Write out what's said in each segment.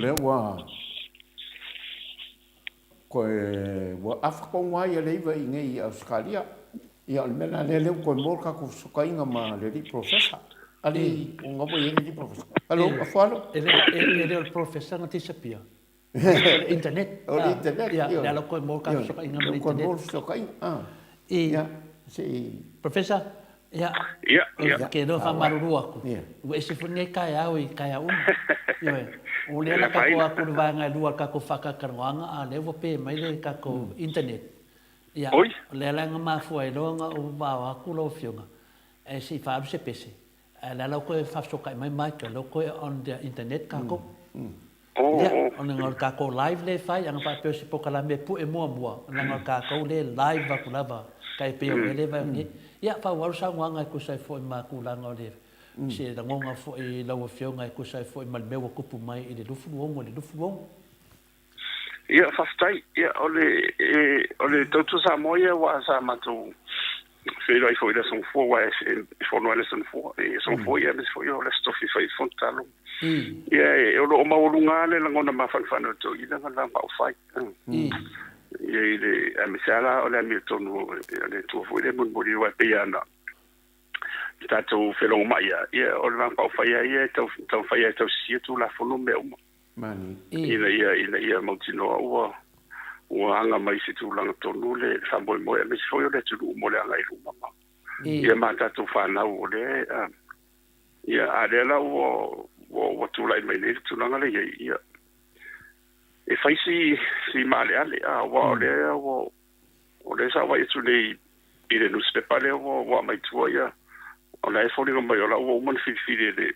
lea ua Toe ua afa tonu lava ia le 9 i inei i Ausetalia. Ia o le mea la lea lea ua toe maua le tatou fesootaiga ma le alii Professor. Alii, o lena ua i ai le alii Professor. Hello, Afualo. E le o le Professor na disappear. O le internet. O le internet. Ia, lea la ua toe maua le tatou fesootaiga ma le internet. Ua toe maua le fesootaiga. Ia, se i. Professor, Ia, Ia, ia. Ou te iloa faamalulu atu, ua ese foi lenei taeao i taeao uma. Ioe, o lea la tatou atu i le vaega e lua o le tatou faatalatalanoaga, a o lea ua pe mai le tatou internet. Ia, Oi. o lea la na mafua ai loa ona ou vavao atu lau Afioga, e se i faaalu se pese, ae o lea la ua toe faafesootai mai Michael, lea ua toe on the internet tatou. Ia, o le o le tatou live lea e fai, ana faapea o se polokalame e pue muamua, leaga o tatou lea e live atu lava, tai pei o le mea lea e vaai atu nei. Ia, faaauau le saunoaga e tusa ai foi ma tulaga o le, se lagona foi i lau Afioga e tusa ai foi ma le mea ua tupu mai i le 26 i le 26. Ia, faafetai. Ia, o le, e, o le Tautua Samoa ia aua sa matou feiloai foi i le Aso Gafua, aua e, e fono ai le Aso Gafua, e Aso Gafua ia aemaise foi o le Aso Tofi fai Fono Tatalo. Ia, e, o lo o maualuga lava le lagona mafanafana o le toeaina ma le Vaega Faaupufai. Ia, i le, aemaise lava la o le amiotonu o le Atua foi lea e molimoli aua e pei lava ona tatou felogomai lava, ia, o le Vaega Faaupufai lava ia e tau, taumafai lava e tausisia Tulafono ma mea uma. Ina ia, ina ia mautinoa ua, ua aga mai i se tulaga tonu le faamoemoe aemaise foi o le atunuu mo le agai i luma ma, ia ma tatou fanau o lea e, a, ia, a lea la ua, ua, ua tulai mai nei le tulaga lea i ai, ia, e fai si, si maaleale, a, aua o lea ua, o lea sa vaai atu nei i le nusipepa lea ua, ua aumai tua, ia, o la e foliga mai o la ua uma ona filifili e le,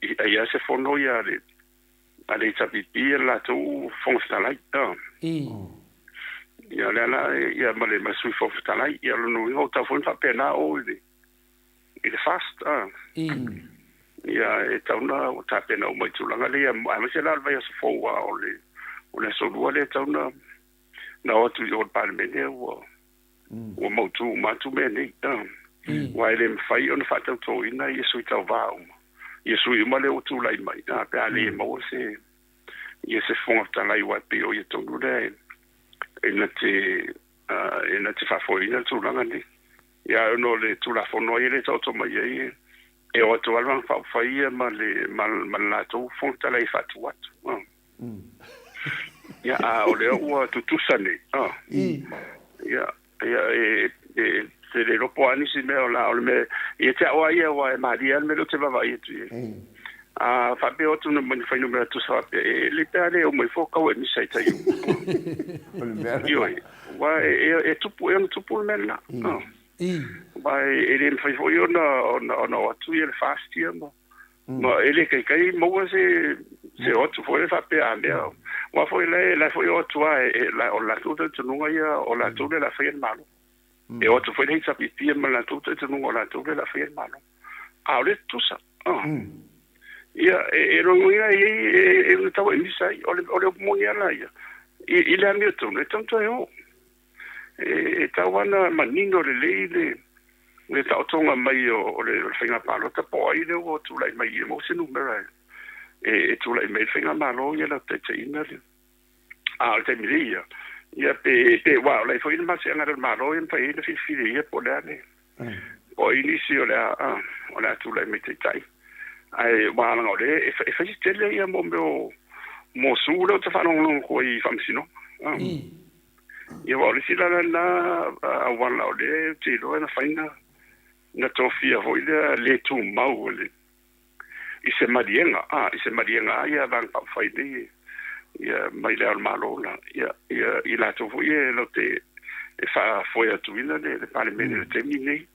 i ai se fono ia a le a le HRPP ia le latou Fofoga Fetalai. Ia o lea la ia ma le ma le Sui Fofoga Fetalai. Ia o lona uiga ua tatau foi ona faapena o i le i le FAST. Ia e tatau ona tapena uma i tulaga lea aemaise la o le vaiaso fou aua o le o le aso Lua lea e tatau ona na o atu i o i le Palemene ua ua mautu uma atu mea nei, aua e le mafai ona faatautoina ia sui tauva uma, ia sui uma lea ua tulai mai, pe a le maua se ia se Fofoga Fetalai, aua e pei o ia tonu lea e na te e na te faafoeina le tulaga nei. Ia ae ona o le Tulafono ai e le taoto mai ai, e o atu lava le Vaega Faaupufai ia ma le ma le latou Fofoga Fetalai e faatu atu. Ia, a o lea ua tutusa nei. Ia, ia, e, e, te le iloa po o a nisi mea o la, o le mea, ia te au lava ia, aua e malie lava le mea lea ou te vaavaai atu i ai. A faapea o atu na ma ni fuainumera tusa faapea, e lelei pe a le uma ifo kau e misa i tai uma. Ioe, aua e, e, e tupu, e ono tupu le mea lena. Aua e le mafai foi ona, ona, ona o atu ia le FAST ia ma, Ma e le kaikai maua se se o atu foi le faapea a mea. Aua foi la e la foi o atu a e la o latou talitonuga ia o latou le la faia le Malo. E o atu foi le HRPP ma latou talitonuga o latou le la faia le Malo. A o le tutusa. Ia e logoina e e e tau e misa ai o le o le upu moni lava ia. I le amiotonu e tatau ona toe o. E tatau lava ona manino lelei le le taotoga mai o le faiga palota po o ai lea ua tulai mai ia maua se numera e tulai mai ai le faigamalo ia latou taitaiina le a o le taimi nei ia ia pe pe aua o la e foi le masiaga a le Malo ia mafai ai ona filifili e ia po o le a le po o ai nisi o le a o le a tulai mai taitai ae aua leaga o lea e fai se tele ia mo mea o mo su lea ou te faalogologo atu ai i faamasinoga. Ia aua o le isi la lena auala o lea ou te iloa e mafai na tofia foi lea le tumau e le i se maliega, a, i se maliega a ia Vaega Faaupufai nei ia mai le Ao o le Malo la, ia, ia i latou foi ia latou te e faafoe atuina le Palemene i le taimi lenei.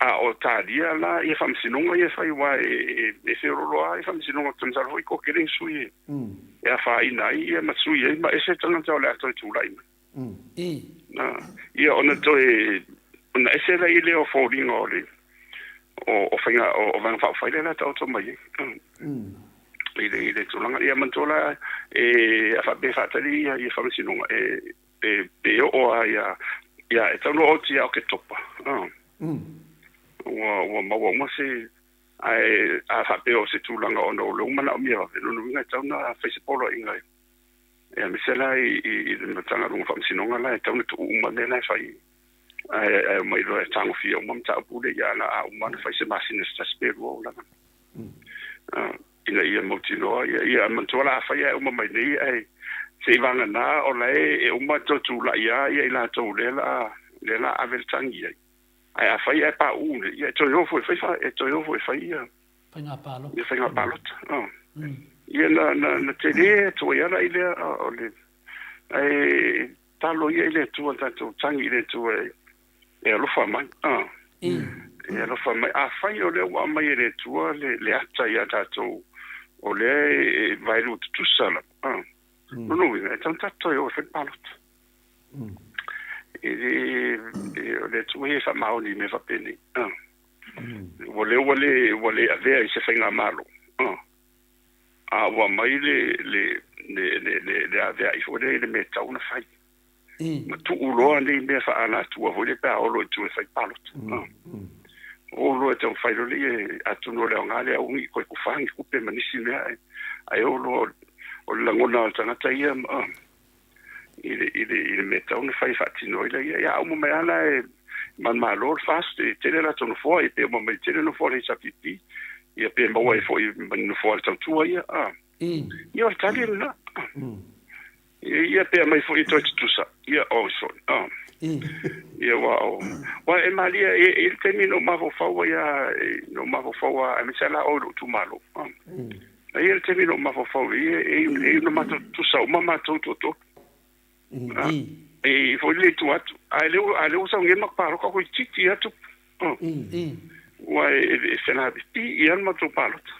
A o talia la ia faamasinoga ia e fai aua e feoloolo lava ia faamasinoga, ou te masalo foi toatele ni sui e afaina ai ia ma sui ai ma ese tagata o le a toe tulai mai. Ia ona toe ona ese la lea o foliga o le o faiga o Vaega Faaupufai lea o le a taoto mai ai i le tulaga. Ia manatua la e a faapea e faatali ia faamasinoga e Pe oo lava ia, ia e tatau ona oti ia Oketopa, ua, ua maua uma se, Ae a faapea o se tulaga ona o lea ua manaomia vave, lona uiga e tatau ona fai se poloaiga e aemaise la i le Matagaluega o Faamasinoga la e tatau ona tuu uma mea la e fai ae omai loa e tagofia uma mataupu lea ia a uma ona fai se masina se tasi pe lua o lava ina ia mautinoa ia manatua la afai ae uma mai nei ae seiavagana o la e uma toe tulai lava ia i latou lea la ave le tagi ai. Ae afai ae pauu nei, ia e toe o foi e fai, e toe o foi e fai ia faiga palota. Ia faiga palota. Oh. Ia na tele atu ai ala i lea o le ae talo ia i le Atua tatou tagi i le Atua e alofa mai. Ah. E alofa mai. Afai o lea ua aumai e le Atua le ata ia tatou o lea e vaelua tutusa lava. Ah. Lona uiga e tatau ona tatou toe o e fai le palota. E le, o le Atua ia e faamaoni i mea faapenei. Ua lea ua le, ua le avea i se faigamalo. A ua aumai le, le, le, le, le, le aveai foi lea i le mea e tatau ona fai. Ma tuu loa nei mea faaalatua foi lea pe a o loa i tua e fai palota. O loa e taumafai loa lea, atonu o le aoga lea aua ne i toe kufa ni tupe ma nisi mea ae o loa o le lagona o le tagata ia i le, i le, i le mea e tatau ona fai e faatino ai laia. Ia, a uma mai lava la e manumalo le FAST, e tele latou nofoa, ia pe uma mai tele nofoa o le HRPP, ia pe maua ai foi ma ni nofoa o le tautua ia. A. Ia, o le tali lena. Ia, pe aumai foi e toe tutusa. Ia, oi sole. A. Ia, aua o, aua e malie, e i ai le taimi na ou mafaufau ai lava, na ou mafaufau lava, aemaise lava la oe i lou itumalo. A. E i ai le taimi na ou mafaufau ai, e i ona matou tutusa uma matou toatolu. E i foi le itu atu. A lea ua sau nei matou palota toeitiiti lava tupu. Ua e felapipi lava le matou palota.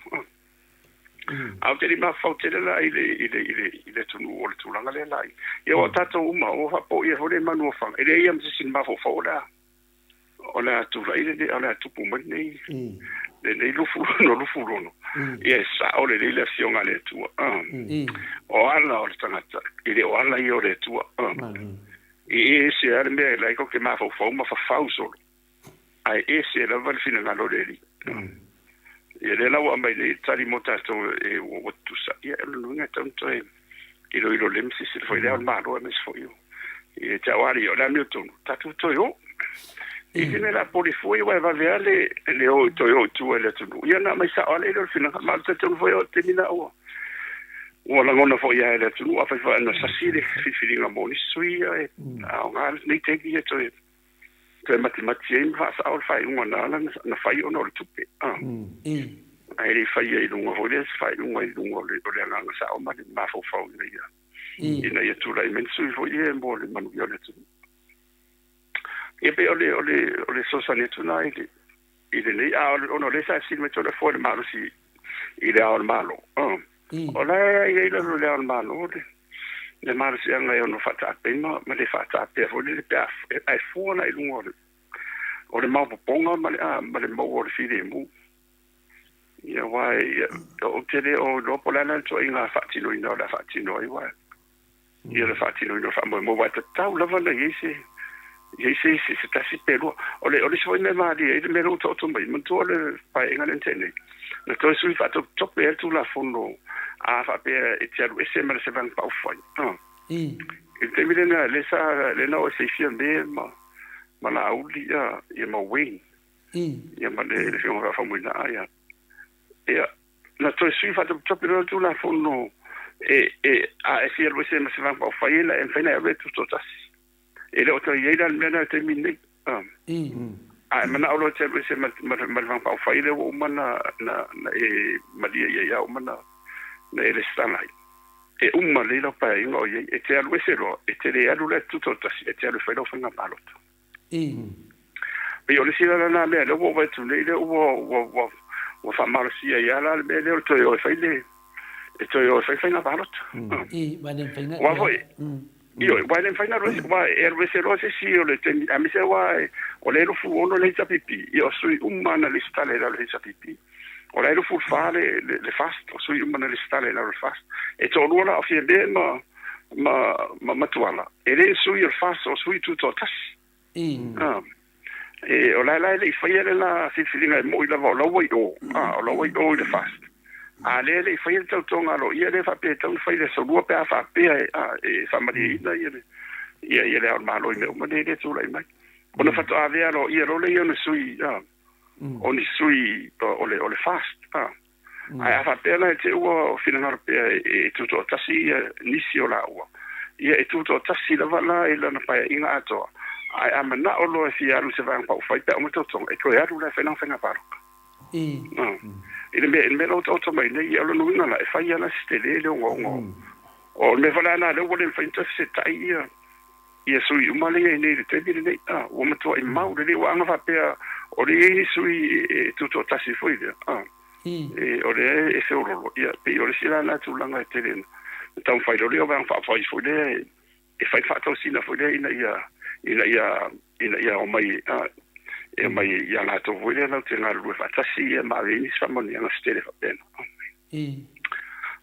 Ae ou te le i mafaufau tele la i le atunuu o le tulaga lea la. Ia aua o tatou uma ua faapoia foi le manu o Faga, e leai lava ma se isi na mafaufau o le a. O le a tulai lenei, o le a tupu mai lenei, lenei lufu lono, lufu lono. Ia e sao lelei le Afioga a le Atua. O ala o le tagata, e le o ala ia o le Atua. E ese lava le mea e la e tou te mafaufau ma fafau solo, ae ese lava le finagalo o le Alii. Ia lea la ua aumai nei le tali mo tatou e ua tutusa, ia o lona uiga e tatau ona toe iloilo lelei ma silasila foi i le Ao o le Malo aemaise foi o ia te au alii o le amiotonu, tatou toe o. I le mea o le a poli fua aua e vave lava le o toe o i tua i le atunuu. Ia ona aumai sao lava lea o le finagalo. Ma ou te talitonu foi o le taimi lena ua ua lagona foi lava e le atunuu afai foi na sasi le filifiliga mo nisi sui usufono e aoga lenei taimi e toe toe matimati ai ma faasao le faaiuga na ala na fai ona o le tupe. Ae le i faia i luga foi lea se faaiuga i luga o le agaga sao ma le mafaufau ina ia ina ia tulai mai le sui foi ia mo le manuia o le atunuu. Ia pei o le o le o le fesoasoani atu lena i le i lenei a ona o lea sa fesili mai le foe le malosi i le Ao o le Malo. O la e i ai lalo i le Ao o le Malo le le malosiaga e ono faataapeina ma le faataapea foi lele pe a ae fua la i luga o le o le maopoopoga ma le ma le maua o le filemu. Ia aua ia ou te le o iloa po o le a le ituaiga faatinoina o le a faatino ai aua ia le faatinoina o le faamoemoe aua e tatau lava ona i ai se i ai se se tasi pe lua. O le o le isi foi mea malie ai le mea lea ua taoto mai, manatua le Paeaiga lea na tea nei, na toe sui faatopetope ai le Tulafono a faapea e te alu ese ma le Sevana Faaupufai. I le taimi lena lea sa lea na oo e seifia me ma ma Laauli ia ia ma Wayne ia ma le le Afioga ia Faumuina ia. Ia na toe sui faatopetope loa le Tulafono e e a e fia alu ese ma se Vaega Faaupufai e mafai ona e alu e tutoatasi. E le o toe i ai la le mea lena i le taimi lenei. A e manao loa e te alu ese ma le Vaega Faaupufai lea ua uma ona e malie i ai a uma ona e resitala ai, e uma lelei lau paeaiga o i ai. E te alu ese loa, e te le alu la e tutoatasi, e te alu e fai lau faiga palota. Pei o le isi la lena mea lea ua ou vaai atu nei lea ua ua faamalosia ai lava la le mea lea o le toe o e fai le e toe o e fai faiga palota. Aua foi, Ioe, aua e le mafai ona alu ese, aua e alu ese loa se isi o le taimi, aemaise aua o lea e 26 le HRPP, ia o sui uma na lesitala i lalo o le HRPP. O la e 24 le, le, le FAST, o sui uma na lesitala i lalo o le FAST. E toalua la o Fiame ma, ma, ma Matuala, e le sui o le FAST, o sui tutoatasi. Ah. E, o la e la e le i faia le la filifiliga e mo'i lava o la ua i o, a, o la ua i o i le FAST. A lea e le i faia le tautoga a loia lea faapea e tatau ona fai i le aso Lua pe a faapea e, a, e faamalieina ia le, ia, ia le Ao o le Malo i mea uma nei lea e tulai mai. Ona faatoa avea loia loa lea o ni sui, a, o ni sui o le, o le FAST, a. Ae a faapea la e te ua finagalo pea e tutoatasi ia nisi o laua, ia e tutoatasi lava la i lana paeaiga atoa, ae a manao loa e fia alu i se vaega paufai pe a uma tautoga, e toe alu la e fai lana faiga palota. I le mea, i le mea la ua taoto mai nei, ia o lona uiga la, e fai lava la si tele le ogaoga o, o le mea foi la lena lea ua le mafai ona toe fesetai ia, ia sui uma lea e i ai nei i le taimi lenei. A, ua matuai mau lelei, ua aga faapea o lea e i ai ni sui e tutoatasi foi lea, a, e, o lea e feololo. Ia, pei o le isi la lena tulaga e tele na taumafai loa lea o Vaega Faaupufai foi lea e, e fai le faatosina foi lea ina ia, ina ia, ina ia omai, a, e omai ia latou foi lea latou te galulue faatasi ia ma ave ai nisi faamanuiaga se tele faapena.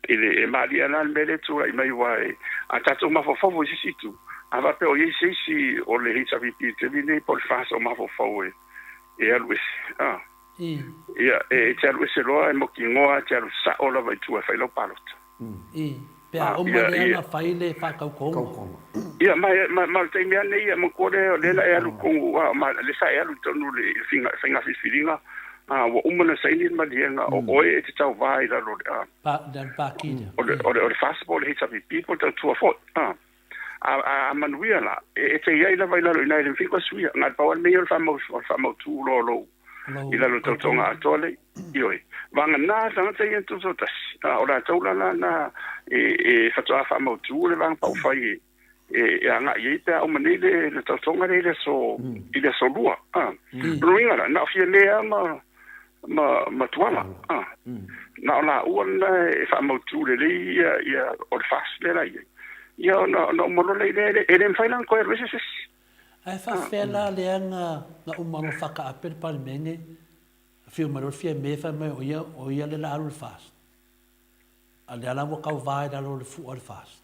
I le, e malie ana le mea lea e tulai mai aua e, a tatou mafaufau foi i se isi itu, a faapea o i ai se isi o le HRPP i le taimi lenei po o le FAS o mafaufau e, e alu ese, a, ia, e te alu ese loa e mautinoa e te alu sao lava i tua e fai lau palota. Pe a uma lea ona fai le faatautoga. Ia, ma, ma, ma o le taimi lava lenei, ia, manatua lea, o lea na e alu i totonu, a, ma lea sa e alu i totonu i le faiga, faiga filifiliga, a, ua uma ona saini le maliega, o oe e te tauva i lalo o le, a, Pa, le pati lea. o le, o le, o le FAST po o le HRPP po o le tautua foi, a. A, a, a manuia la, e, e te i ai lava i lalo i ina e le mafai ona suia. Na o le pau lava le mea ia o le faamau, o le faamautu loa o lou, i lalo o le tautoga atoa lea. Ioe. Vagana tagata ia na tutoatasi, a o latou la la na e, e faatoa faamautu le vaega paufai e, e, e agai ai pe a uma nei le, le tautoga lea i le aso, i le aso Lua. A. O lona uiga la, na o Fiamē lava ma, ma, ma Tuala. A. Na o laua lena e faamautu lelei ia, ia, o le FAST lea la i ai. Ia ona, ona uma loa lea, e le, e le mafai la ona toe alu ese se isi. Ae faafefea la lea na, na uma loa faataape le Palemene Afio mai loa le Fiame fai mai o ia, o ia le la alu i le FAST. A lea la ua tauva i lalo o le fua o le FAST.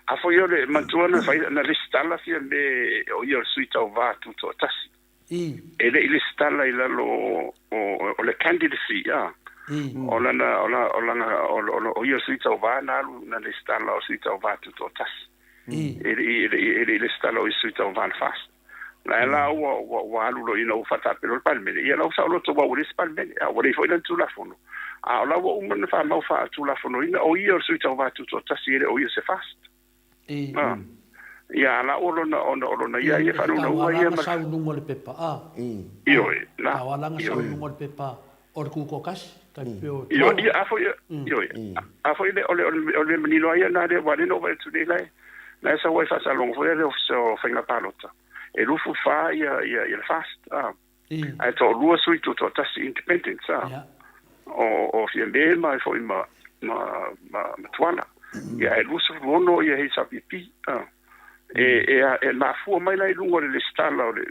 A foi o le matua na fai, na lesitala Fiame o ia o le sui tauva tutoatasi. I. E le i lesitala i lalo o, o, o le candidacy, a. I. O lana, o la, o lana, o, o, o ia o le sui tauva na alu na lesitala o sui tauva tutoatasi. I. E le i, e le i, e le i lesitala o ia sui tauva le FAST. La e la ua, ua, ua alu loa ina ua faataape loa le Palemene, ia la ua saoloto aua ua leai se Palemene, a ua leai foi lana Tulafono. A o la ua uma ona faamau faatulafonoina, o ia o le sui tauva tutoatasi, e le o ia o se FAST. I. A. Ia, a la ua lona, ona o lona ia, ia E tau ala ona sau i luga o le pepa, a. Ioe, la. Tau ala ona sau i luga o le pepa o le tutoatasi, tai pei o Tuala. Ioe, ia, a foi, ioe, a foi le, o le, o le mea manino lava ia lena lea, aua o lea na ou vaai atu nei, la e, Na e sau ai faasalogo foi le Ofisa o Faiga Palota, e 24 ia, ia, ia le FAST, a. Ae toalua sui tutoatasi independents, a. O, o Fiamē ma foi ma, ma, ma, ma Tuala. Ia, ae 26 ia HRPP, a. E, e, e mafua mai la i luga o le lesitala o le,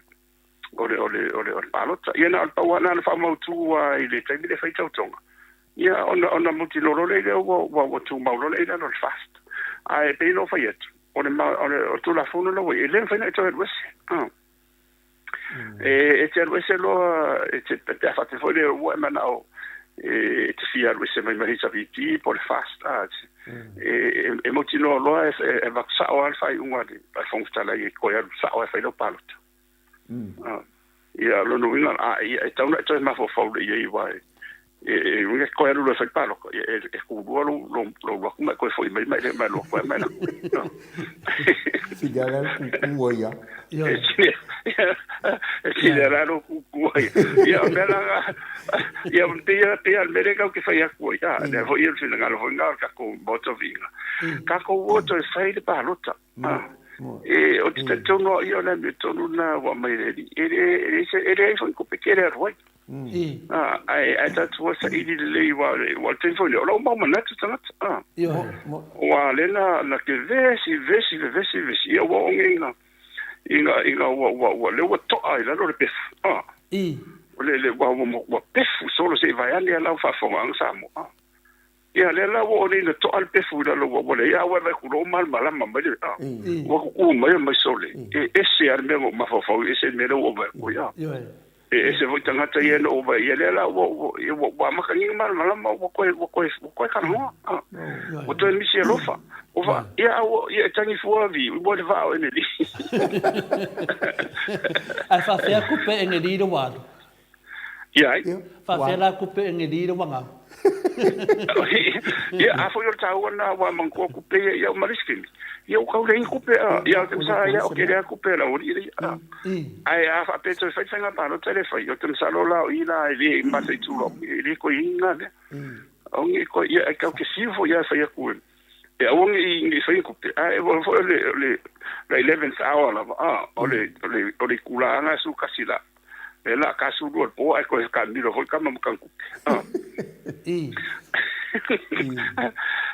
o le, o le, o le, o le palota. Ia na o le pau lava na ona faamautu lava i le taimi lea e fai tautoga. Ia ona, ona mautinoa loa lea ua, ua, ua tumau loa lea i lalo o le FAST. Ae pei ona ou fai atu, o le, o le, o le Tulafono la ua i ai, e le mafai ona e toe alu ese. Ah. E, e te alu ese loa, e te, pe a faapea foi lea ua e manao e te fia alu ese mai ma le HRPP po o le FAST, ah, e, e, e mautinoa loa e, e, e avatu sao lava le faaiuga a le, a le Fofoga Fetalai e toe alu sao lava e fai lau palota. Ia, lona uiga, a, ia, e tatau ona e toe mafaufau lelei i ai, aua e, e, e uiga e toe alu loa e fai palota, ia, e, e kulua lou, lou, lou alu atu ma e toe foi mai ma e le ma e alu atu ai ma e alu atu. Sili ala le kuku ai a. E sili, e sili ala lou kuku ai. Ia, o mea la, ia, pei, pei lava o le mea lea tatou te fai atu ai, a, lea foi o le finagalo foi lena o le tatou Maota o Viiga. Tatou o toe fai le palota. E, ou te talitonu au ia o le amiotonu lena ua aumai e le Alii. E le, e leai se, e leai foi ni tupe tele e alu ai. A, ae, ae tatou o e saili lelei aua o le, aua o le taimi foi lea, o lou mau manatu tagata. A, aua lea na, na te vevesi, vevesi, vevesi, vevesi, ia ua oo nei ina, ina, ina ua, ua, ua, lea ua to'a i lalo le pefu. A, o le, le, ua, ua, ua pefu solo se i vaeane lava lau faafofogaaga Samoa. A. Ia, lea la ua oo nei ina to'a le pefu i lalo ua leai, a ua e vaai atu loa ua malamalama mai le, a, ua tutu mai mai sole, e ese lava le mea na ou mafaufau ai, ese le mea lea ua ou vaai atu ai, a. E ese foi tagata ia na ou vaai, ia lea la ua, ua, ua, ua amata nei ona malamalama ua toe, ua toe, ua toe talanoa, a. Ua toe misi alofa. Ua fa, ia, a ua, ia e tagi fua vi, ua le vaa o Eneli. Ae faafefea kupe Eneli le ua alu? Ia ai. Faafefea la kupe Eneli le ua gau? Ia, a foi o le taua lena aua manatua kupe ia, ia ma le isi taimi, ia ua tau leai ni kupe, a, ia ou te masalo ia o tele lava kupe a le aualii lea, a. Ae a faapea e toe fai le faiga palota lea e fai, ou te masalo la o i la e le mataitu loa, e le toe i ai ni na mea. Aua ne i toe, ia e tatou te fiu foi lava e fai atu e aua ne i ne i fai ni tupe, ae o foi o le o le le eleventh hour lava, a, o le o le o le itula lava 11 la, lea la a 12 i le po ae toe taamilo foi tama ma tana tupe, a.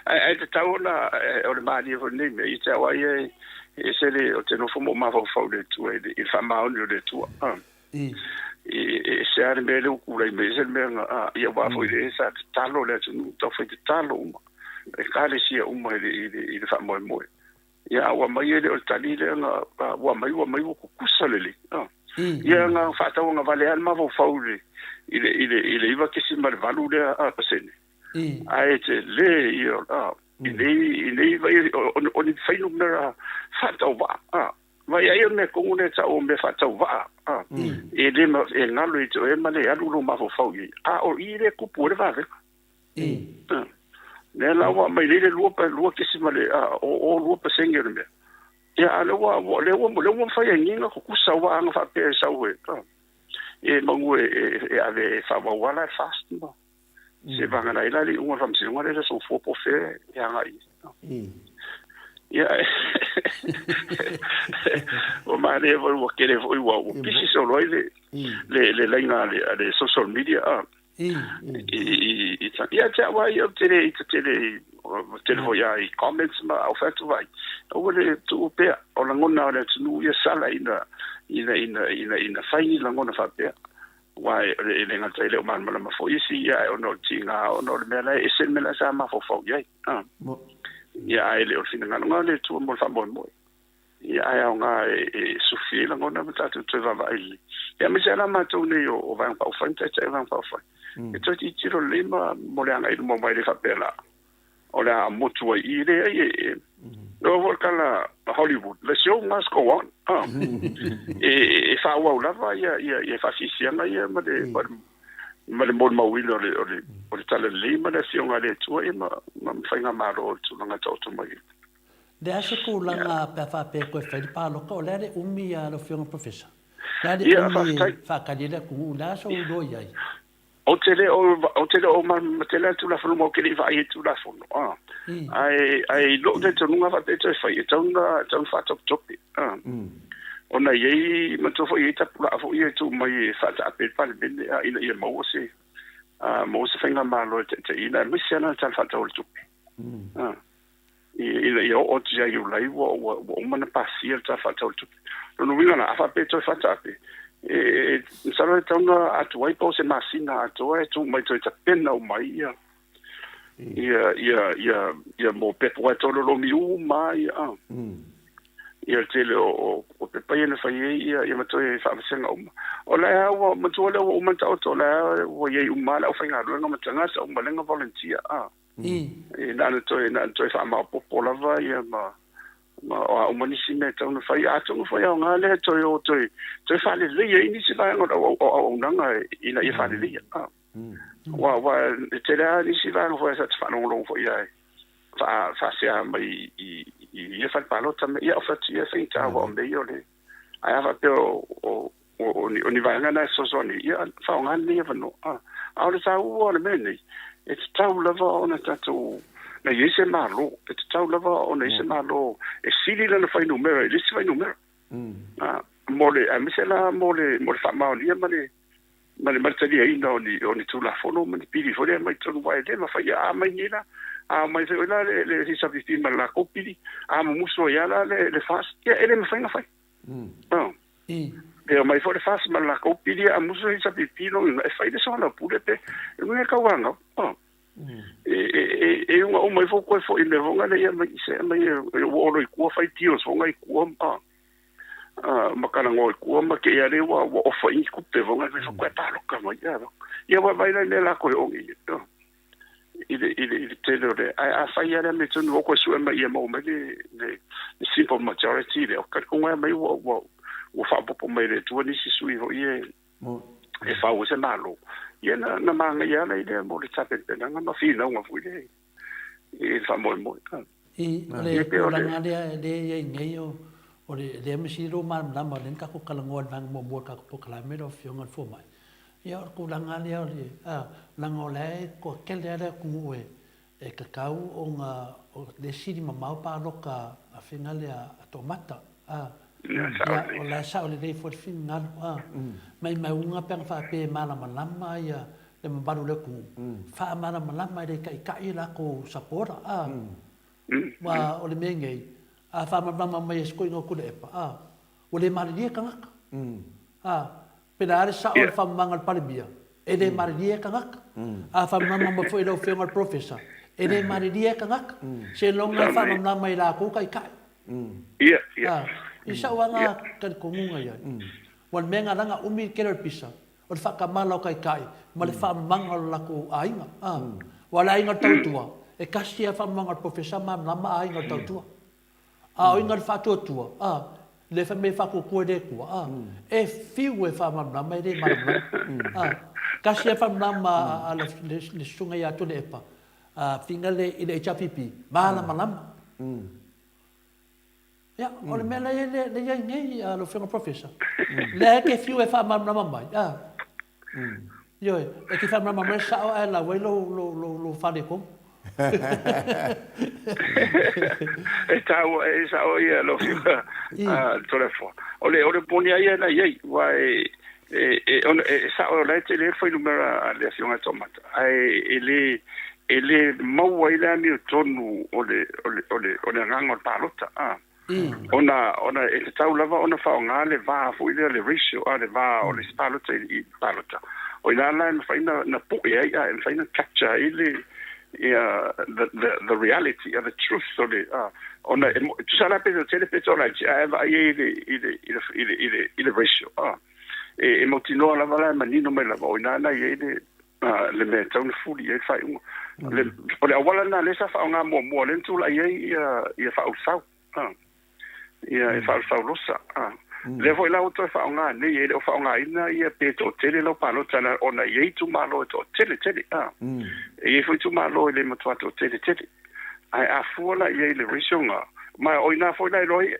Ae ae tatau ona o le malie foi lenei mea, ia te au lava ia e ese le, ou te nofo ma ou mafaufau i le Atua, i le faamaoni o le Atua, a. E ese lava le mea lea ua tulai mai, ese le mea na, a, ia aua foi lea sa tatalo le atunuu, taufai tatalo uma, ekalesia uma i le, i le, i le faamoemoe. Ia, a ua aumai e le o le tali lea na, a, ua aumai, ua aumai ua tutusa lelei. A. Ia, na faatauagavale lava le mafaufau i le, i le, i le, i le 9.8 lea a, pasene. Ae tele ia, a, i nei, i nei, o, o, o ni fuainumera faatauvaa, a. Vai ai o le mea tonu lea e tau o mea faatauvaa, a, e le ma, e galo i te oe ma le alu lou mafaufau i ai, a o i lea e tupu ai le vavega. A, lea la ua aumai nei le lua, lua kesima le, a, o, o lua pasene o le mea. Ia, a o lea ua, ua, lea ua, lea ua mafai ai nei ona tutusa aua ana faapea e sau e, a, e manu e, e, e ave e faaauau lava la e FAST ma, Se vagana ai la le iuga o le faamasinoga lea le soifua po o fea e agai i ai. Ia, ua manaia foi ua tele foi ua pisi solo ai le le le laina a le a le social media a. I i i ia te au ai ou te le i te tele tele foi a i comments ma au fai atu vai. Aua le tuu pea o lagona o le atunuu ia sala ina ina ina ina ina fai ni lagona faapea. Aua e le gata e le o malamalama foi isi, ia ae ona o le tiga, ona o le mea la e ese le mea la sa mafaufau i ai. Ia ae le o le finagalo lena o le Atua mo le faamoemoe. Ia ae aoga e sufi ai lagona ma tatou toe vaavaai lelei. Ia aemaise lava la matou nei o Vaega Faaupufai ma Taitai o Vaega Faaupufai, e toe tilotilo lelei ma mo le agai i luma aua e le faapea la o le a motu ai i i, leai e oo foi le tala Hollywood, the show must go on. Ah. E, e faaauau lava ia, ia, ia faasiasiaga ia ma le, ma le, ma le molimauina o le, o le, o le talalelei ma le Afioga a le Atua ia ma, ma faigamalo o le tulaga taoto mai ai. Le a se tulaga pe a faapea e toe fai le palota, o le a le umi a lau Afioga Professor? O le a le umi e faatali ai le atunuu, o le a sou iloa i ai? Ou te le o, ou te le o malamalama tele i le Tulafono ma ou te le i vaai i le Tulafono, a. Ae, ae i lou talitonuga a faapea e toe fai, e tatau ona, e tatau ona faatopetope, a. Ona e i ai, manatua foi e i ai tapulaa foi ia e tuu mai e faataape ai le Palemene, a, ina ia maua se, a, maua se faigamalo e taitaiina, aemaise lava le Tala Faatatau o le Tupe, a. Ina ia oo atu ia Iulai ua, ua, ua uma ona pasia le Tala Faatatau o le Tupe. Lona uiga la, a faapea e toe faataape, e, e, masalo e tatau ona atu ai po o se masina atoa e tuu mai toe tapena uma ai ia, ia, ia, ia, ia mo pepa, aua e tololomi uma lava ia, a. Ia le tele o, o, o pepa ia na fai ai ia, ia ma toe faavasega uma. O la e ua, matua lea ua uma ona taoto, o la e ua i ai uma lava le aufaigaluega ma tagata uma lea na volunteer, a. E na ona toe, na ona toe faamaopoopo lava ia ma, ma o a uma nisi mea e tatau ona fai. Atonu foi e aoga lea e toe o toe, toe faaleleia ai nisi vaega o le auaunaga ina ia faaleleia. Aua, aua e tele lava nisi vaega foi sa te faalogologo foi i ai faasea mai i ia fale palota ma ia fai atu ia e faigata aua o mea ia o le, ae a faapea o, o ni vaega na e fesoasoani, ia faaaoga lenei avanoa. A o le taua o le mea lenei, e tatau lava ona tatou, na i ai se Malo, e tatau lava ona i ai se Malo e sili lana fuainumera i le isi fuainumera. Mo le, aemaise la mo le, mo le faamaonia ma le, ma le, ma le taliaina o ni, o ni Tulafono ma ni pili foi lea e aumai i totonu, aua e le mafai, a aumai nei la, a aumai foi la le, le HRPP ma le latou pili, a mumusu ai lava la le, le FAST, ia e le mafai ona fai. E omai foi le FAST ma le latou pili a musu HRPP lona e fai le soalaupule pe e uiga e tauanau. E e e uga uma ifo koe fo'i i mea foga lea ia mai se mai e ua olo i kua fai deals foga i kua ma ma kalagoa i kua ma ke ia le ua ua ofa i tupe foga mai fo koe paloka mai ia. Ia ua vai la i mea lakou e ogi i le i le i le tele o le ae afai lava le amiotonu o koe sue mai ia maua mai le le simple majority lea o talitonu lava mai ua ua ua faaopoopo mai e le Atua nisi sui foi e e fau ai se Malo ia na na manaia lava lea mo le tapenapenaga ma finauga foi le i le faamoemoe. I, o le tulaga lea lea e i ai nei o o le lea mea sili lou malamalama o lea na tatou talanoa i le vaega muamua o le tatou polokalame lau Afioga i le Fomai. Ia o le tulaga lea o le, a, leaga o la e toatele lava le atunuu e e tatau ona o lea e sili mamao palota a faiga lea a toamata, a. Ia, o la e sao lelei foi le finagalo, a. Maimauga pe ana faapea e malamalama ia le mamalu o le atunuu, faamalamalama e le taitai latou supporter, a. Aua o le mea nei, a faamalamalama mai e si toeaina o Tuilaepa, a, ua le malilie tagata. A, pe le a le sao o le faamamaga a le Palemia, e le malilie tagata. A faamalamalama mai foi e lau Afioga i le Professor, e le malilie tagata. Seiloga e faamalamalama e latou taitai. A, i sau lava talitonuga i ai, ua le mea na ala ona umi le tele o le pisa, o le faatamala o taitai ma le faamamaga o le latou aiga. A, aua o le aiga o le tautua, e tasi lava le faamamaga o le Professor malamalama aiga o le tautua. A o iga le faatuatua, a, le fai mai e faatuatua e le Atua, a, e fiu e faamalamalama e le malamalama. A, tasi lava le faamalamalama a le susuga ia Tuilaepa, a figa le i le HRPP, malamalama. Ia, o le mea lea e i ai nei, lau Afioga Professor, lea e te fiu e faamalamalama mai, a, Ioe, e te faamalamalama mai le sao ae lau ai lou faaletonu. E taua, e sao ia lau Afioga Toleafoa. O le, o le moni lava ia na i ai, aua e, e, e, ona, e sao o la e tele ai le fuainumera a le Afioga ia Toomata, ae e le, e le maua ai le amiotonu o le, o le, o le, o le agaga o le palota, a. Ona, ona e tatau lava ona faaaoga le va foi lea, le ratio, a, le va o le isi palota i le palota. O i ina la e mafai ona, ona pue ai, a, e mafai ona capture ai le, ia, the, the, the reality, a, the truth o le, a, ona e, e tusa la pe toatele pe toalaiti, ae vaai ai i le, i le, i le, i le, i le, i le ratio, a. E, e mautinoa lava la e manino mai lava, o i ina la e i ai le, le mea e tatau ona fuli i ai le faaiuga. O le auala lena lea sa faaaoga muamua lea na tulai ai ia Faaulufau, ia e Faaulufau Losa. Lea foi la ua toe faaaoga nei, e le o faaaogaina ia pe toatele lau palota ona e i ai itumalo e toatele tele. E i ai foi itumalo e le matua toatele tele. Ae a fua la i ai i le ratio lena, ma o i ina foi la e iloa ai,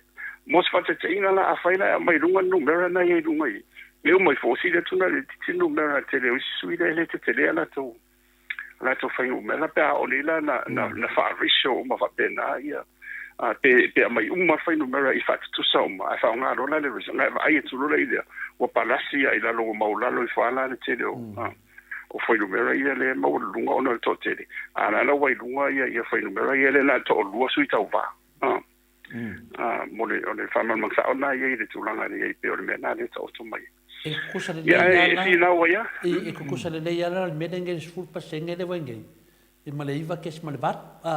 mo se faataitaiga la, afai la e aumai i luga le numera lena e i ai i luga i i, e uma ifo, ua sili atu ona itiiti le numera tele o isi sui lea e le tetelea latou, latou fuainumera pe a oo nei la na, na, na faa-ratio uma faapena ia, a, pe, pe aumai uma le fuainumera i faatutusa uma, ae faaaoga loa la le ratio, ona e vaai atu loa la i lea, ua palasi lava i lalo, ua maualalo ifo lava la le tele o, a. O fuainumera ia lea e maualuluga ona o le toatele, a o la e la ua i luga ia fuainumera ia lea na o le toalua sui tauva. A, mo le, o le faamalamalamaga sao lena i ai i le tulaga lea e i ai pei o le mea lena lea e taoto mai. E tutusa lelei lava la. Ia, e finau ai lava. E tutusa lelei lava la le mea lea nei le 10% lea ua i nei, i ma le 9.8, a.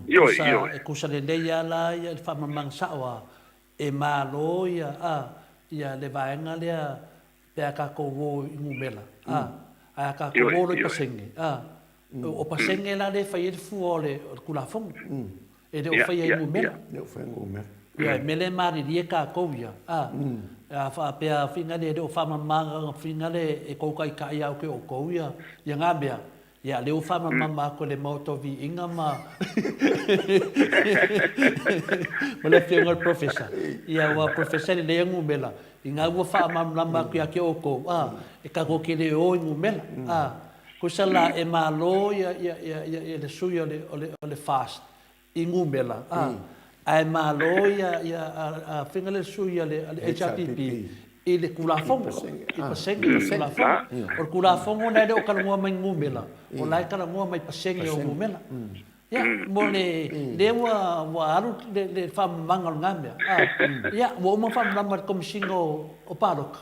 Ioe, ioe. E tutusa lelei lava la le faamalamalamaga sao a e malo ia, a, ia le vaega lea Pe a tatou o i numera, a, ae a tatou o loa i pasene, a, o pasene la lea e fai ai le fua o le Tulafono, e le o faia i numera. E le o faia i numera. Ia, e mea lea e malilie tatou ia, a, a faapea fina lea e le o faamama fina lea e tou taitai ia te outou ia na mea, Ia, lea ua faamalamalama atu e le Maota o Viiga ma ma le Afioga i le Professor. Ia, aua Professor e lelei lava numera, ina ua faamalamalama atu ia te outou, a, e tatou te le o i numera, a. Tusa la e malo ia, ia, ia, ia le sui o le, o le, o le FAST i numera, a, ae malo ia, ia, a, faiga lea le sui a le HRPP i le Tulafono, i pasene o le Tulafono. O le Tulafono lena e le o talanoa mai i numera, o la e talanoa mai i pasene o numera. Ia, mo le, lea ua, ua alu le, le faamamaga o lena mea, a, ia, ua uma ona faamama e le Komesina o, o Palota,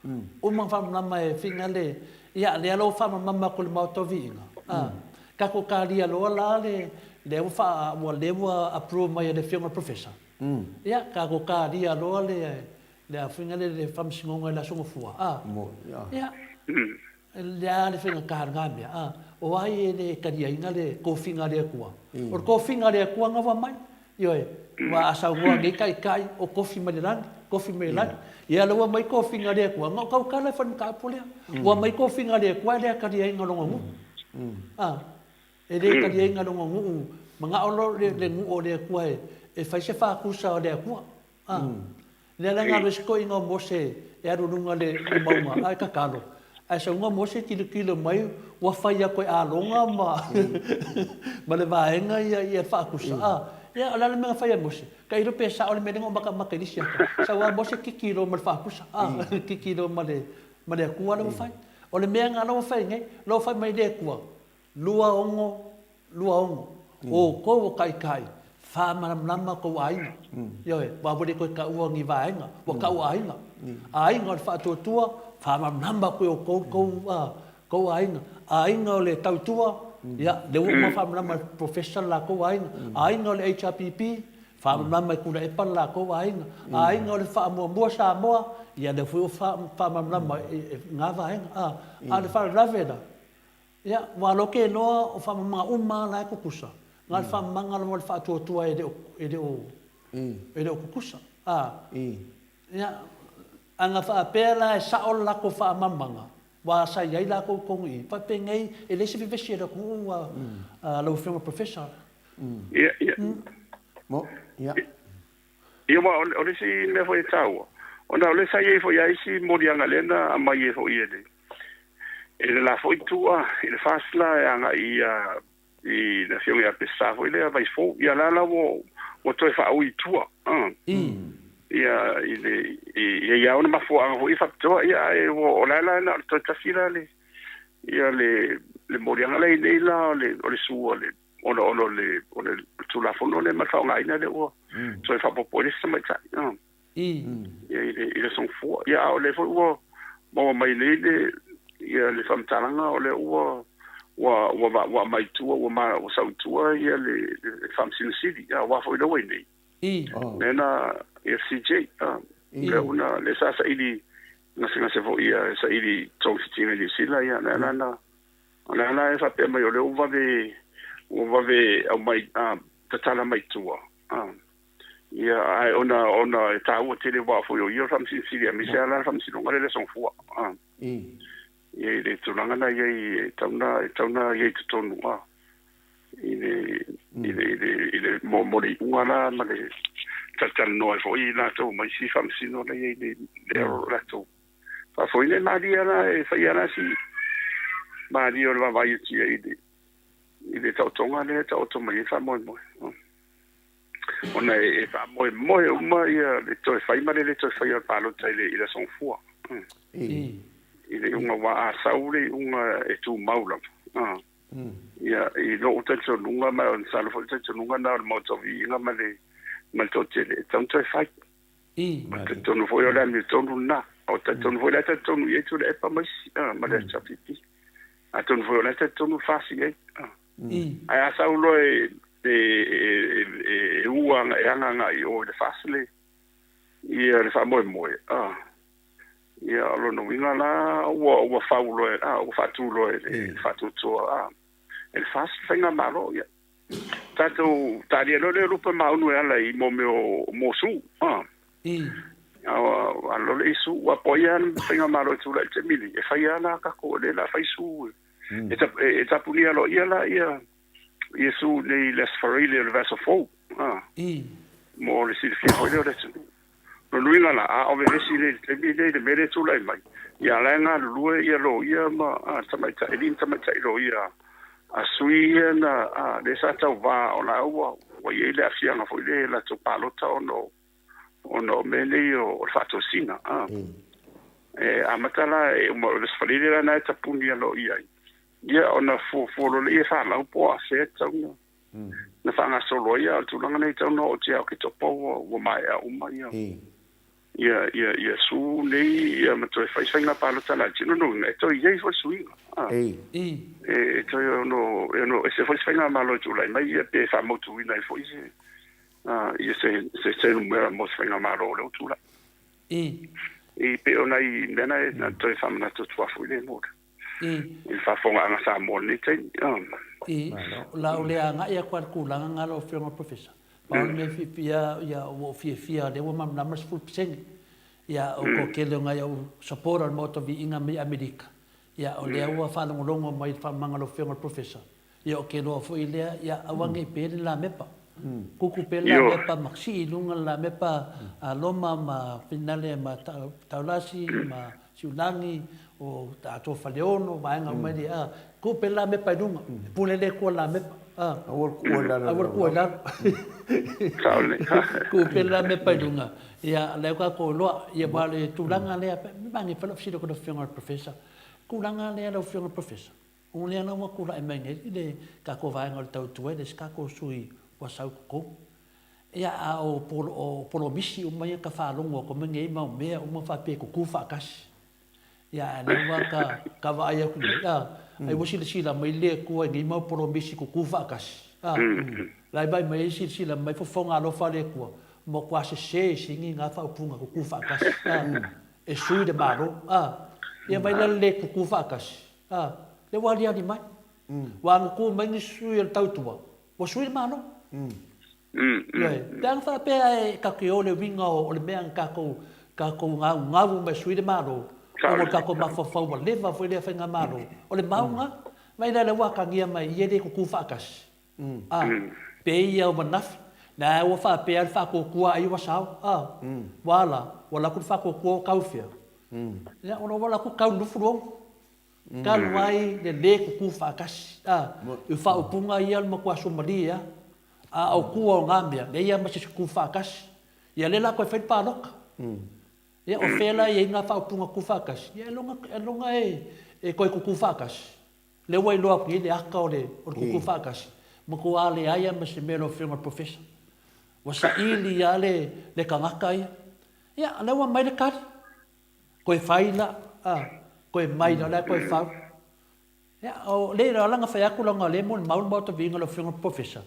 Uma ona faamalamalama e Fina le, ia, lea la ua faamalamalama atu e le Maota o Viiga, a. Tatou talia loa la le lea ua faa ua lea ua approve mai e le afioga i le Professor. Ia tatou talia loa le le a foi le le faamasinoga i le Aso Gafua a. Ia le a le faigata o lena mea a. O ai e le taliaina le tofiga a le Atua? O le tofiga a le Atua na ua aumai. Ioe, aua a saunoa nei taitai o tofi mai le lagi, tofi mai le lagi. Ia lea ua aumai tofiga a le Atua, na o tautala e fai le mataupu lea. Ua aumai tofiga a le Atua e le taliaina lona nuu. A, e le taliaina lona nuu, manao loa le nuu o le Atua e fai se faatusa o le Atua. A, lea la na alu ai si toeaina o Mose e alu i luga o le mauga ae tatalo, ae saunoa Mose e tilotilo mai ua fai atu e Arona ma ma le vaega ia ia faatusa. A, ia o le a le mea na fai e Mose? Tailo pe sao le mea lea na ou matamata i le isi ata. Sau lava Mose titilo ma le faatusa, a, titilo ma le ma le Atua la ua fai. O le mea lena la ua fai nei, la ua fai mai le Atua, 26, 26. O outou o taitai, faamalamalama tou aiga. Ioe, aua ua le toe taua ni vaega, ua tau aiga. Aiga o le faatuatua, faamalamalama atu e outou tou, tou aiga. Aiga o le tautua, ia, lea ua uma faamalamalama e le Professor le latou aiga. Aiga o le HRPP, faamalamalama e Tuilaepa le latou aiga. Aiga o le faamuamua Samoa, ia lea foi ua faamalamalama e na vaega. A o le faalavelave la, Ia, ua aloke loa o faamamaga uma lava la e tutusa, na o le faamamaga lava o le faatuatua e le o, e le o, e le o tutusa. A, ia, a na faapea la e sao le latou faamamaga, aua sa i ai latou i totonu i i, faapenei e leai se vevesi a le atunuu a lau Afioga i le Professor. Ia, ia. Mo, ia. Ia, aua o le isi mea foi e taua, ona o lea sa i ai foi lava isi moliaga lea na aumai ai foi e le e le la foi itu i le FAST la e agai i i le afioga ia Peseta foi lea Vaifou. Ia la la ua ua toe faaui i tua ia i le i i ai ona mafuaaga foi faapitoa ia ae ua o la la na o le toe tasi la le ia le le moliaga la i nei la o le o le sua le ona ona o le o le Tulafono lea ma le faaaogaina lea ua toe faaopoopo ai le isi tamaitai ia i le i le Aso Gafua. Ia a o lea foi ua maua mai nei le ia le faamatalaga o lea ua ua ua ua aumai i tua ua ma ua sau i tua ia le le Faamasino Sili ia aua foi lea ua i nei. Lea na ia CJ lea ua na lea sa saili gasegase foi ia saili togafitiga i Niu Sila ia lea la na O le ala e faapea mai o lea ua vave ua vave aumai a tatala mai tua a ia ae ona ona e taua tele aua foi o ia o le Faamasino Sili aemaise lava la le Faamasinoga lea i le Aso Gafua a ia i le tulaga na i ai e tatau ona e tatau ona i ai i totonu a i le i le i le i le mo mo le iuga la ma le talatalanoa ai foi latou ma isi Faamasino la i ai le le latou Faafoeina e malie la e fai lava si malie o le vaavaai atu i ai i le, i le taotoga lea e taoto mai ai faamoemoe. Ona e, e faamoemoe uma ia le toe fai ma le le toe faia o le palota i le, i le Aso Gafua. I le iuga aua a sau le iuga e tumau lava. Ia, i lou talitonuga ma masalo foi le talitonuga lena o le Maota o Viiga ma le, ma le toatele, e tatau ona toe fai. Ma talitonu foi o le amiotonu lena. O talitonu foi la e talitonu i ai Tuilaepa ma isi, ma le HRPP. Atonu foi o la e talitonu le FAST i ai. Ae a sau loa e e u e aga agai i o i le FAST le ia le faamoemoe, ia o lona uiga la ua ua fau loa ua faatu loa e le faatuatua e le FAST le faigamalo. Ia Tatou talia loa lea lupe maunu e ala i mo mea o mosu. Ah. A lo le isu ua po ia le faigamalo e tulai i le taimi nei, e fai lava la tatou o lea la fai su. E e tapunia loa ia la ia ia su nei le Aso Faraile o le vaiaso fou. Ah. Mo le silafia foi lea o le atunuu. Lona uiga la, a o vevesi nei i le taimi lenei i le mea lea e tulai mai, ia la e galulue ia loia ma tamaitai, alii ma tamaitai loia a sui ia na, a, lea sa tauva o la ua, ua i ai le aafiaga foi lea i a latou palota ona o, ona o mea nei o, o le faatosina, a. E amata la, e uma, o le Aso Faraile la lena e tapuni aloaia ai, ia ona fuafua loa lea e fanau po o afea e tatau ona na faagasolo ai, a o le tulaga nei e tatau ona oo atu ia Oketopa ua maea uma ia Ia, ia, ia sue nei ia ma toe fai se faiga palota laiti, lona uiga e toe i ai foi le suiga. A. Ei. I. E, e toe ono, e ono ese foi se faigamalo e tulai mai ia pe faamautuina ai foi se, a, ia se, se, se numera mo se faigamalo o lea ua tulai. I. I, pei o nai mea na e na toe faamanatu atu lava foi lea mo le, I. i le faafofogaaga Samoa i lenei taimi. A. I. O le a ou le agai atu lava i le tulaga lena lau Afioga i le Professor. Pau le mea fiafia, ia, ua ou fiafia o lea ua malamalama le 10%. Ia, o le toatele o nai au supporter o le Maota Viiga mai Amerika, ia, o lea ua faalogologo mai i le faamamaga a lau Afioga i le Professor. Ia, ou te iloa foi lea, ia, aua ne i pe le lamepa. Kuku pea le lamepa ma sii i luga le lamepa a Roma ma Finale ma Taulasi ma Siulagi, o Atoa Faleono, vaega uma ia, a, tuu pea le lamepa i luga, e pule le Atua i le lamepa, a. Aua le tuua i lalo. Aua le tuua i lalo. Sao lelei. Tuu pea le lamepa i luga, ia, o lea ua tatou iloa, ia, aua o le tulaga lea, manaia foi lau fesili atu i lau Afioga i le Professor, tulaga lea lau Afioga i le Professor, o lea la ua tulai mai nei i le tatou vaega o le tautua, e le o se tatou sui ua sau i totonu. Ia, a o polomisi uma ia ka faalogo atu mai nei mau mea uma faapea e tutu faatasi. Ia, a o lea ua ta, ta vaai atu nei, a, ai ua silasila mai le Atua i nei mau polomisi tutu faatasi, a, la e vaai mai ai silasila mai fofoga alofa o le Atua, matua sese sini na faaupuga tutu faatasi, a, e sui le Malo, a. Ia vai la le le tutu faatasi, a, lea ua aliali mai. Ua agatū mai nisi sui o le tautua, Ua sui le Malo. Ioe. Pe ana faapea e tatou te o i le uiga o le mea na tatou tatou gaugau uma e sui le Malo, ona o le tatou mafaufau ua leva foi lea faigamalo, o le mau lena. Mai la lea ua atagia mai ia e le tutu faatasi. A, pei ia o manafi, na ua faapea le faatuatua ai ua sao. A, ua a la? Ua alu atu le faatuatua o tau fea? Ia, ua alu atu tau i le 26. Talu ai le lē kukū faatasi, a, i faaupuga ia o le matua suamalie a, a o tua o na mea, leai a ma se isi kukū faatasi. Ia lea la toe fai le palota. Ia o fea la e i ai na faaupuga kukū faatasi? Ia ailoga, ailoga e toe kukū faatasi. Lea ua iloa atu nei le ata o le, o le kukū faatasi, matua leai a ma se mea lau Afioga i le Professor. Ua saili a le, le tagata ia. Ia, lea ua aumai le tali. Koe fai la, a, koe mai la, la koe fau. Ia, o le la nga fai atu la nga le mo mau le maota viinga lau Afioga Professor.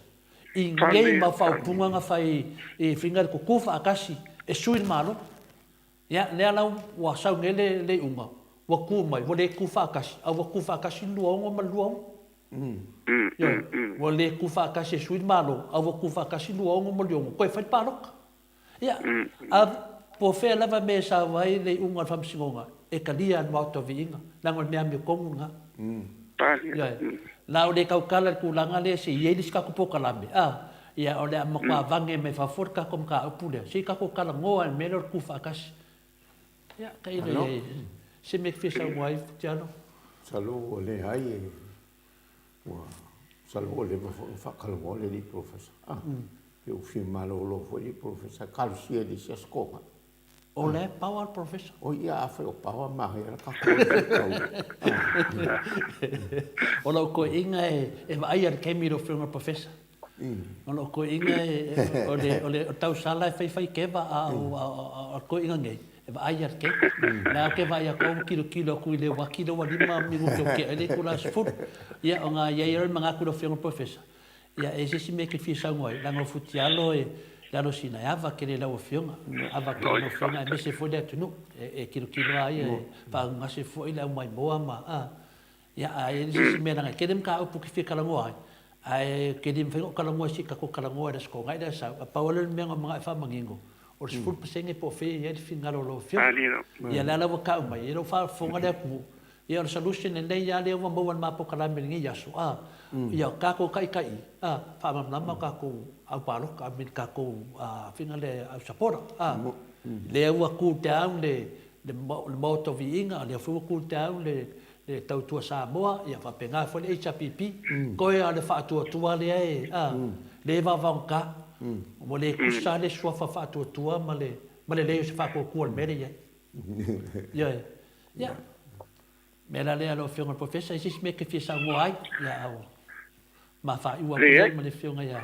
I ngei mau faaupuga nga fai i finga le kuku faatasi e sui le Malo. Ia, lea la ua sau nei le, le iuga, ua ku mai, ua le ku faatasi, a ua ku faatasi le 26 ma le 26. Ioe, ua le ku faatasi e sui le Malo, a ua ku faatasi le 26 ma le 26, koe fai le palota. Ia, a po o fea lava mea e sau ai le iuga o le faamasinoga, e talia e le Maota o Viiga, leaga o le mea amiotonu lena. Ioe. La o le tautala i le tulaga lea se i ai le isi tatou polokalame, a, ia o le a matua vage mai fafo le tatou mataupu lea, se i tatou talanoa i le mea lea o le tu faatasi. Ia, tailo i ai se mea e te fia saunoa ai, Futialo. Masalo ua leai e Ua masalo ua leva foi ona faatalanoa le alii polofesa. Ah, pe ua fia malolo foi le alii polofesa e talosia i le isi aso Toga. O la e power le polofesa. Oi, ia afai o power manaia la tatou alu O lau toeaiina e vaaia le taimi i lau Afioga i le Professor. O lou toeaiina o le tausala e faifai keva a o le toeaiina nei e vaaia le taimi. O la ou te vaai atu au ua tilotilo atu i le uati lea ua 5 minute o tea ai le itula 10. Ia ona i ai lea o le manatu i lau Afioga i le Professor, ia e i ai se isi mea e te fia saunoa ai, leaga o Futialo e lalo sina e ava tele i lau Afioga, ava tele i lau Afioga aemaise foi le atunuu e tilotilo lava ia e faaaaogagase foi le aumaimoa ma a. Ia, a i ai se isi mea leaga e tele mataupu ou te fia talanoa ai, ae ou te le mafai ona ou talanoa i se tatou talanoa i le Aso Toonai lea e sau, ae pau lava lea o le mea na ou manao e faamanino, o le 10% po o fea e i ai le finagalo o lau Afioga. Ia, lea la ua tau mai, ia lea ua faafofoga le atunuu, ia o le solution lelei lava lea ua maua e le ma polokalame i lenei aso, a, ia o tatou taitai, a, faamalamalama tatou au palota, I mean tatou faiga lea au supporter, a, lea ua cool down le Maota o Viiga, lea foi ua cool down le le Tautua Samoa, ia faapena foi le HRPP, toe lava o le faatuatua lea e, a, lea e vaovaogata. Ua le tusa lava le suafa faatuatua ma le, ma le leai o se faatuatua i le mea lea e i ai. Ioe. Ia, mea la lea lau Afioga i le Professor, e i ai se isi mea e te fia saunoa ai, ia, a ua ma faaiu atu lea ma le Afioga ia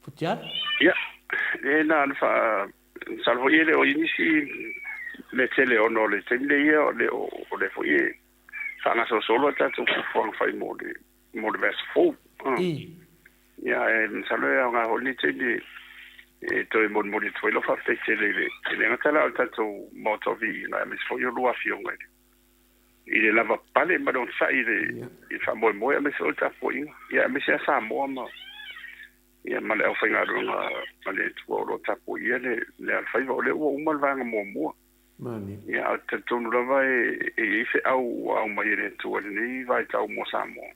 Futialo. Ia, e na ona faa, masalo foi e le o i ai nisi. mea tele ona o le taimi lenei ia o le o lea foi e faagasolosolo a tatou fuafuaga fai mo le mo le vaiaso fou. Ia ae masalo e aoga foi lenei taimi e toe molimoli atu ai lau faafetai tele i le e le gata la o le tatou Maota o Viiga aemaise foi o lua afioga i le i le lavapapale ma le onosai i le i le faamoemoe aemaise foi o le tapuaiga ia aemaise lava Samoa ma ia ma le aufaigaluega a le Atua o lo o tapuaia le le alofaiva. O lea ua uma le vaega muamua. Ia, ae ou te talitonu lava e i ai feau ua aumai e le Atua i lenei vaitau mo Samoa,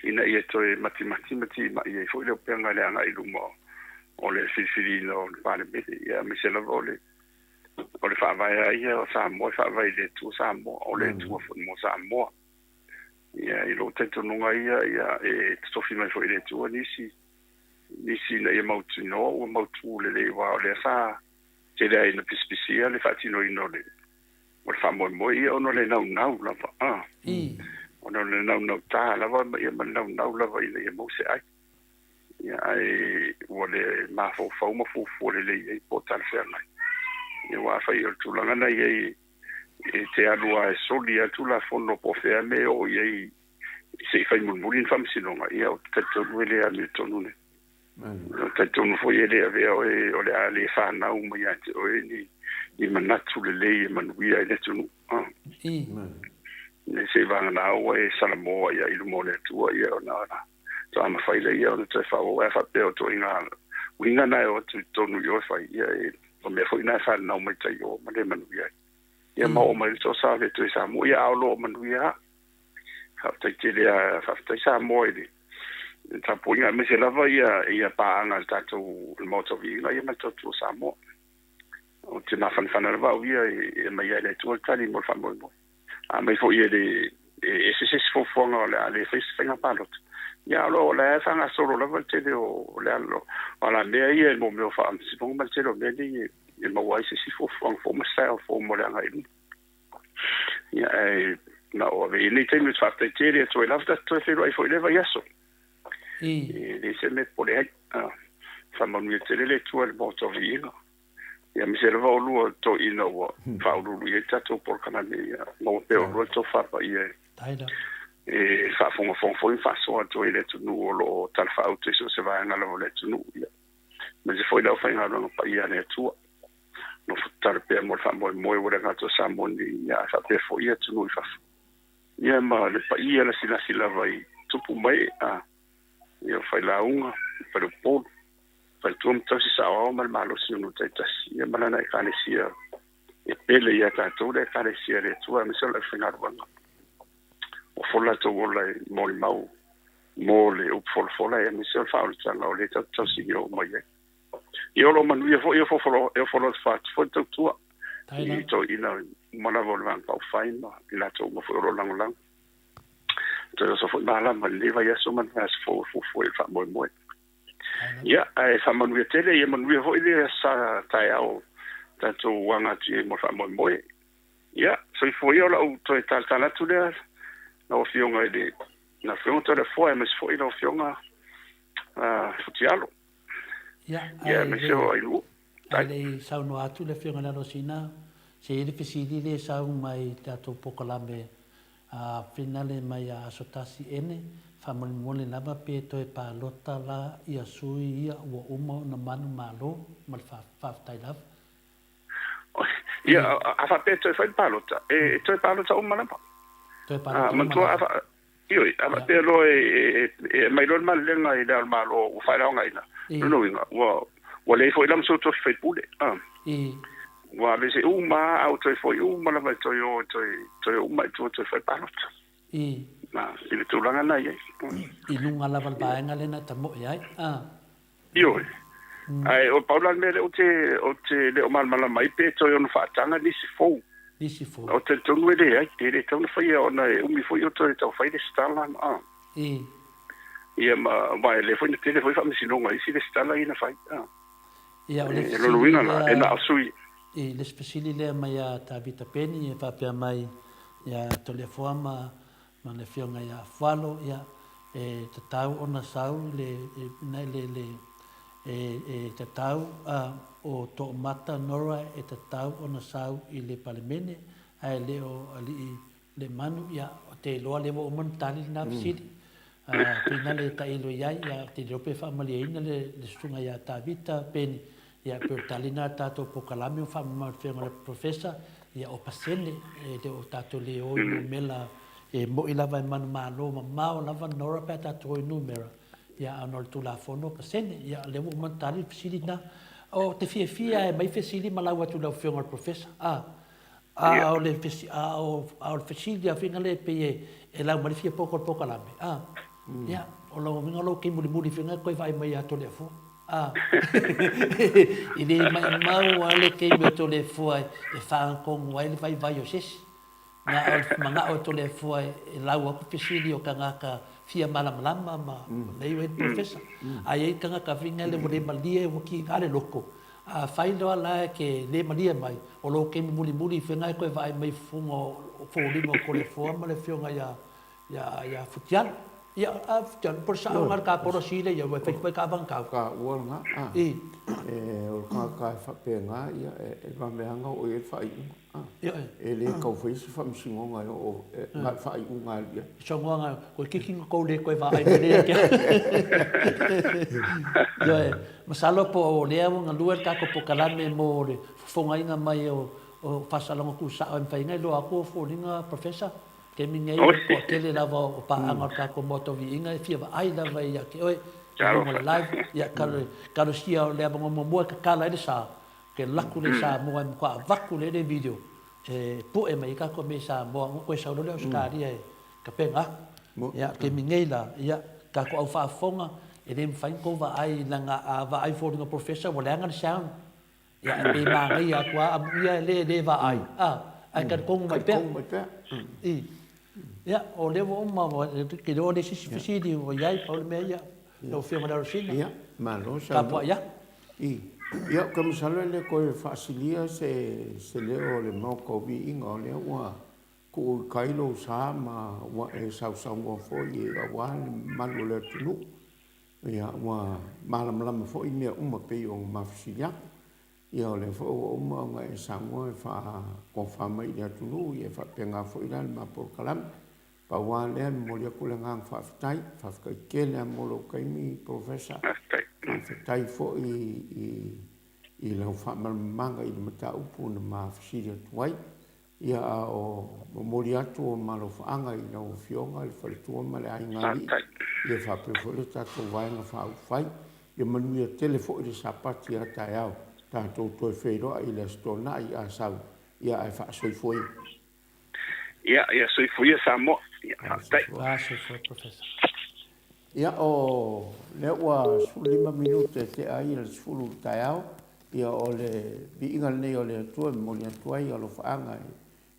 ina ia toe matimati ma timai ai foi le upega i le agai i luma o le filifiliina o le Palemene, ia aemaise lava o le o le faavae lava ia o Samoa e faavae i le Atua Samoa, o le Atua foi mo Samoa. Ia, i lou talitonuga ia, ia e totofi mai foi e le Atua nisi nisi ina ia mautinoa ua mautu lelei, aua o lea sa tele ai ina pisipisia le faatinoina o le o le faamoemoe ia ona o le naunau lava a ona o le naunauta lava ma ia ma le naunau lava ina ia maua se ai. Ia ae ua le mafaufau ma fuafua lelei ai po o talafeagai. Ia aua afai o le tulaga na i ai e te alu lava e soli lava le Tulafono po o fea mea e oo i ai se i fai mulimuli ni faamasinoga, ia ou te talitonu e le amiotonu lea. Ou te talitonu foi e le avea oe o le a le fanau mai ia te oe ni, ni manatu lelei e manuia ai le atunuu. Ah. Ne se i vagana ua e salamoa ia i luma o le Atua, ia ona faatoa mafai lea ia ona toe faaauau. Ae a faapea o ituaiga uiga na e o atu i totonu i o e fai, ia e, o mea foi na e fanau mai tai o ma le manuia ai. Ia ma oo mai le toasa o le Atua i Samoa, ia a o lo o manuia lava. Faafetai tele lava, faafetai Samoa i le tapuaiga aemaise lava ia ia paaga a le tatou le Maota o Viiga ia ma le Tautua Samoa. Ou te mafanafana lava au ia e aumai lava e le Atua le tali mo le faamoemoe. A aumai foi e le e ese se isi fuafuaga o le a le faia se faiga palota, ia o lo o la e faagasolo lava le tele o le o alamea ia i mea o faamasinoga ma le tele o mea nei e maua ai se isi fuafuaga fou ma se taeao fou mo le agai i luma. Ia, ae na o ave i lenei taimi ou te faafetai tele atu ai lava tatou toe feiloai foi i lea vaiaso. E leai se mea e popole ai. Faamanuia tele le Atua i le Maota o Viiga. Ia, aemaise lava oulua toeaiina ua faauluulu i ai le tatou polokalame, ia maua pea oulua le tofa paia e faafogafoga foi ma faasoa atu ai i le atunuu o lo o talafaauto i so o se vaega lava o le atunuu. Ia, aemaise foi le aufaigaluega paia a le Atua. Nofo tatalo pea mo le faamoemoe ua le gata o Samoa nei, ia ae faapea foi atunuu i fafo. Ia ma le paia lasilasi lava i tupu ma ee, a, ia o failauga, faleupolu, faletua ma tausi saoao ma le malosi o nuu taitasi, ia ma lana Ekalesia e pele ia tatou le Ekalesia a le Atua aemaise o le aufaigaluega. Ua fola latou ola e molimau mo le upu folafola aemaise o le faaolataga o lea tatou te tausinia uma i ai. Ia o lo o manuia foi e ofo e ofo alofa atu foi le tautua i toeaiina uma lava o le Vaega Faaupufai ma i latou uma foi o lo o lagolago. Toe oso foi malama i lenei vaiaso ma le vaiaso fou e fuafua i le faamoemoe. Ia, ae faamanuia tele, ia manuia foi le sa taeao tatou aga atu i ai mo le faamoemoe. Ia, soifua ia o lau toe talatala atu lea lau Afioga i le lau Afioga Toleafoa aemaise foi lau Afioga Futialo. Ia, ae le i saunoa atu le Afioga i le Alosina, se i ai le fesili lea e sau mai i le tatou polokalame a finale mai ia Aso Tasi ene, faamolemole lava pe toe palota la ia sui ia ua uma ona manumalo ma le faafetai lava. Ia, a faapea e toe fai le palota, e toe palota uma lava. Toe palota uma lava. Ioe, a faapea loa e aumai loa le malelega i Le Ao o le Malo ua faaleaogaina, lona uiga, ua ua leai foi la ma sou tofi faipule. Ua aveese uma lava, a ua toe foi uma lava e toe o e toe toe o uma i tua toe fai palota. I le tulaga lena e i ai. I luga lava o le vaega lea na e tamoe ai. Ioe. Ae o pau la le mea lea ou te, ou te le o malamalama ai pe toe ono faataga nisi fou. Nisi fou. Ou te talitonu e leai, e le tatau ona faia ona e umi foi o toe tau fai lesitala ma, ia ma, aua e lea foi na tele foi faamasinoga i isi lesitala ia na fai. Ia, o le E lona uiga la, e na o sui. I le isi fesili lea mai ia Tavita Peni e faapea mai ia Toleafoa ma ma le Afioga ia Afualo, ia, e tatau ona sau le, le, le, E, e tatau a o Toomata Nora e tatau ona sau i le Palemene, ae le o Alii Lemanu, ia, ou te iloa lea ua uma ona tali lena fesili. Pei na le tailo i ai, ia, ou te le iloa pe faamalieina le, le susuga ia Tavita Peni, ia, pei o le tali lena a le tatou polokalame ua faamama i le afioga i le Professor, ia, o pasene, e le o tatou le o i numera, e moni lava e manumalo mamao lava Nora pe a tatou o i numera, ia, a ona o le Tulafono o pasene. Ia, o lea ua uma ona tali le fesili lena. Ou te fiafia e aumai fesili ma lau atu i lau Afioga i le Professor, a. A o le a o a o le fesili lava foi lea e pei e e lau mai le fia poko o le polokalame, a, ia, o lona uiga o lou taimi mulimuli foi lena e toe vaai mai ia Toleafoa, a. E le maumau lava le taimi o Toleafoa e faagatonu ai le vaivai o se isi. Na o le manao o Toleafoa e lau atu fesili o tagata fia malamalama ma lea ua i ai le Polofesa. A i ai tagata foi lea ua le malie ua tiga le loto, afai loa la e te le malie mai, o lou taimi mulimuli foi lena e toe vaai mai i fofoga o foliga o Toleafoa ma le afioga ia ia ia Futialo. Ia, a Futialo, po o le sao lena o le ta policy lea i ai, aua e fai atu ai ta avagataua. Ka ua lena, a. I. E, o le tagata e faapena, ia, e vave lava ona oo i ai le faaiuga, a. Ioe. E le tau faia se faamasinoga e oo, e, na o le faaiuga e alu i ai. Saunoaga, toeitiiti ona tou le toe vaai mai lea ia te au. Ioe, masalo po o lea ua galue le tatou polokalame mo le fofogaina mai o o faasalaga tuusao e mafai ona iloa atu o foliga Professor. Taimi nei o le toatele lava o paaga o le tatou Maota o Viiga e fia vaai lava ia te oe i luga o le live. Ia talosia o le avanoa muamua e tatala ai le sa, ou te alu atu lea i Samoa e matua avatu lea le video e pue mai ai tatou mea i Samoa ona toe sau loa lea i Ausetalia e tapena atu. Ia, o le taimi nei la, ia, tatou au faafofoga, e le mafai ona tou vaai leaga a vaai foliga Professor ua leaga le sound. Ia, e pei e manaia atu lava, amuia e le vaai, a, ae talitonu mai pea. Talitonu mai pea. I. Ia, o lea ua uma, ou te iloa e leai se isi fesili ua i ai, pau le mea ia, lau Afioga i le Alosina. Ia, malo saunoa. Tapuai atu. I. Ia, ou te masalo e le toe faasilia se, se leo o le Maota o Viiga, o lea ua tuu i tai lou sa ma ua e sausaunoa foi aua le mamalu o le atunuu. Ia, ua malamalama foi mea uma pei ona ma fesili atu. Ia, o lea foi ua uma ona e saunoa e faatofa mai i le atunuu, ia e faapena foi la le ma polokalame. Pau lava lea, e momoli atu le agaga faafetai. Faafetai tele lava mo lou taimi, Professor. Faafetai foi i, i lau faamalamalamaga i le mataupu na ma fesili atu ai. Ia, a o momoli atu o malofaaga i lau Afioga, le faletua ma le aiga alii, ia faapea foi le tatou Vaega Faaupufai. Ia manuia tele foi le Sapati a taeao, tatou toe feiloai i le Aso Toonai a sau, ia ae faasoifua ia. Ia, ia soifua ia Samoa. Ia, faafetai. Faasoifua Professor. Ia, o lea ua 15 minute e tea ai le 10 i le taeao, ia o le viiga lenei o le Atua e momoli atu ai alofaaga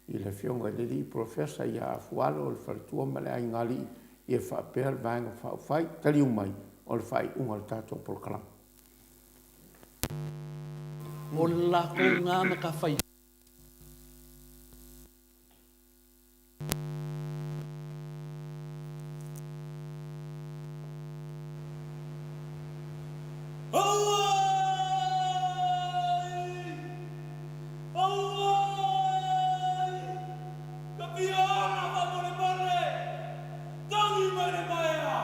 i le Afioga i le Alii Polofesa ia Afualo, le faletua ma le aiga alii, ia faapea le Vaega Faaupufai. Taliu mai, o le faaiuga o le tatou polokalame. O le lakou ga matafaioi. Auai! Auai! Ka fia ola faamolemole! Tangi mai le maea!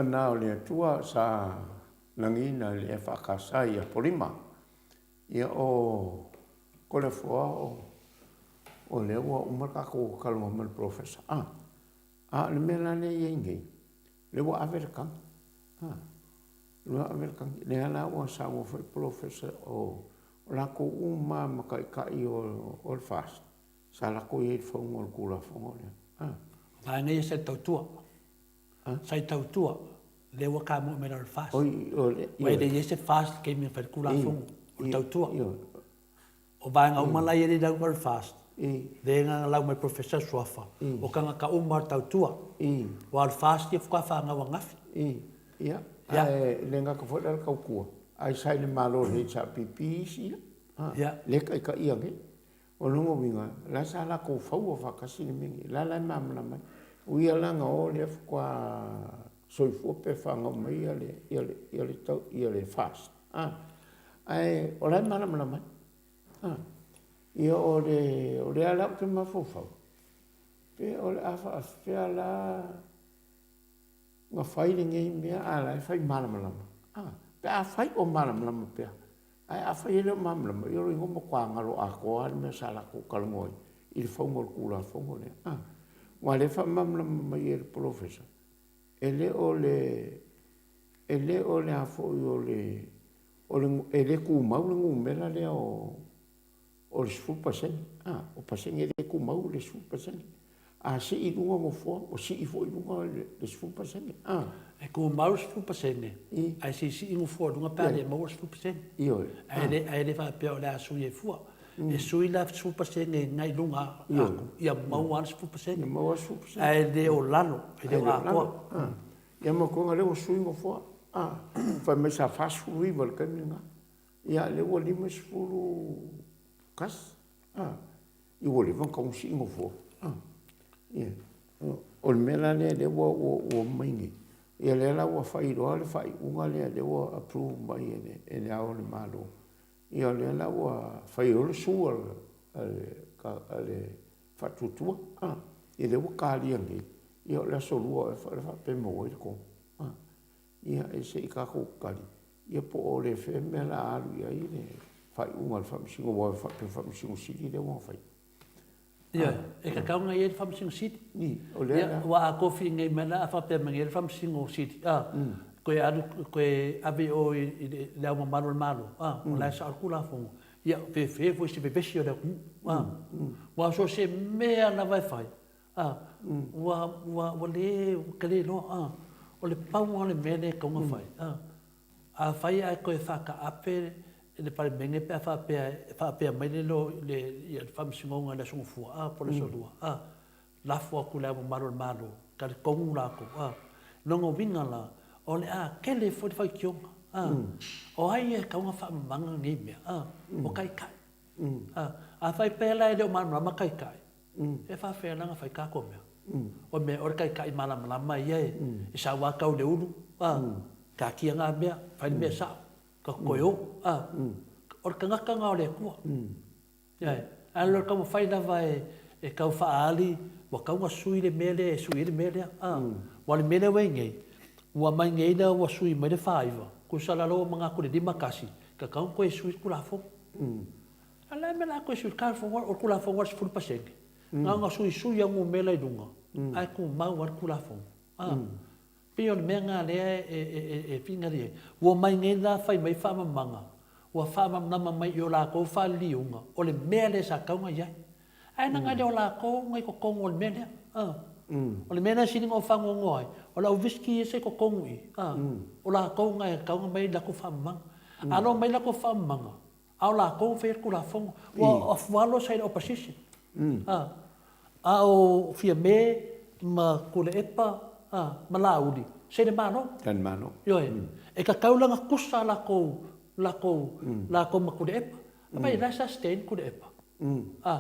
Viiga na o le Atua sa lagiina i le EFKS i Apolima. Ia o Toleafoa o o lea ua uma le tatou talanoa ma le Polofesa. A, a o le mea la lea e i ai nei, lea ua ave le tagi. A, lea ua ave le tagi. Lea la ua saunoa foi le Polofesa o o latou uma lava ma taitai o o le FAST, sa latou i ai i le fauga o le Tulafono lea. A. O vaega ia sa i tautua. Sa i tautua, lea ua kamu'a mai lalo o le FAST. Ua e le i ai se FAST i le taimi na fai ai le Tulafono o le tautua. O vaega uma la ia e le i lalo o le FAST, lea na lau mai e le Professor Suafa, o tagata uma o le tautua. Aua o le FAST ia faatoa fanau ananafi. Ia, ae le gata foi la le tautua, ae sa i le Malo o le HRPP isi ia, lea e taitaia nei. O lona uiga, o la sa latou faua faatasi le mea lenei, o la la e malamalama ai. O ia la na o lea faatoa soifua pe fanau mai ia le, ia le, ia le, ia le FAST, a, ae o la e malamalama ai. A, ia o le, o lea la ou te mafaufau, pe o le a faafefea la na fai lenei mea a o la e fai malamalama, a, pe afai o malamalama pea. Ae afai e le o malamalama, ia o lona uiga ua matua galo atoa lava le mea sa latou talanoa ai i le fauga o le Tulafono lea. A, aua o lea e faamalamalama mai e le Polofesa, e le o le, e le o le a foi o le, o le, e le tumau le numera lea o, O le 10%, a, o pasene e le tumau le 10%. A sii i luga nofoa, ua sii foi i luga le 10%, a. E tumau le 10%, ae siisii nofoa i luga pe a le maua le 10%. Ioe. Ae le faapea o le a sui ai fua. E sui la 10% nai luga atu, ia maua lava le 10%. Ia maua le 10%. Ae le o lalo, e le o atoa. Ia ma tuuga lea ua sui nofoa, a. Fai mai sa 49 i le taimi lena. Ia lea ua 51, a, ia ua leva ona tatau ona sii nofoa, a. Ia, o le mea la lea lea ua ua mai nei, ia lea la ua fai loa le faaiuga lea lea ua approve mai e le e le Ao o le Malo, ia lea la ua fai loa le sue a le a le Faatuatua, a. Ia lea ua talia nei, ia o le aso Lua ea faapea e maua ai le tonu, a. Ia, e se i tatou tali, ia po o le fea mea la a alu i ai le faaiuga a le Faamasino, aua e faapea o le Faamasino Sili lea ua fai. Ioe, e tatau ona i ai le Faamasino Sili. I, o lea la. Aua a tofi nei mai la, a faapea mai nei le Faamasino Sili, a, toe alu, toe ave i o i le Ao Mamalu o le Malo, a, o la e sao le Tulafono, ia, fefe foi i se vevesi o le atunuu, a. Aua so o se mea lava e fai, A, ua, ua, ua le, ua te le iloa, a. O le pau lava o le mea lea e tatau ona fai, a, afai ae toe faataape le Palemene pe a faapea e faapea mai le le, ia le Faamasinoga i le Aso Gafua, a, po o le Aso Lua, a, lafo atu i Le Ao Mamalu o le Malo, talitonu latou, a. Lona uiga la, o le a tele foi le faitioga, a. O ai e tatau ona faamamaga nei mea, a? O Taitai. A, afai pea la e le o malamalama Taitai, E faafefea la ona fai tatou mea? O le mea, o le taitai malamalama ia e sau lava tau i le ulu, a, taatia na mea, fai le mea sao, tatou toe o, a. O le tagata lena o le Atua. Ioe. Ae o le taumafai lava e tau faaali ua tatau ona sui le mea lea e sui ai le mea lea, a. Aua o le mea lea ua i ai nei, ua aumai nei la ua sui mai le 49, tusa la ua manatu i le 51, e tatau ona toe sui le Tulafono. A o le a le mea o le a toe sui o le Tulafono a le 10%, na ona suisui lava o numera i luga, ae tumau lava le Tulafono. A? Pei o le mea lena lea e finagalo i ai. Ua omai nei la fai mai faamamaga, ua faamalamalama mai i o latou faaliliuga, o le mea lea sa tatau ona i ai. Ae leaga e le o latou na i totonu o le mea lea. A? O le mea lea e sili ona ou faanoanoa ai, o le au uisky ia sa i totonu i i, a? O latou na e tatau ona aumai latou faamamaga. A le omai latou faamamaga, A o latou na faia le Tulafono. Ua afualo sa i le opposition. A, a o Fiame ma Tuilaepa a, ma Laauli, sa i le Malo. Sa i le Malo. Ioe. E tatau la ona tusa latou, latou, latou ma Tuilaepa. A vaai, la e sustain Tuilaepa. A,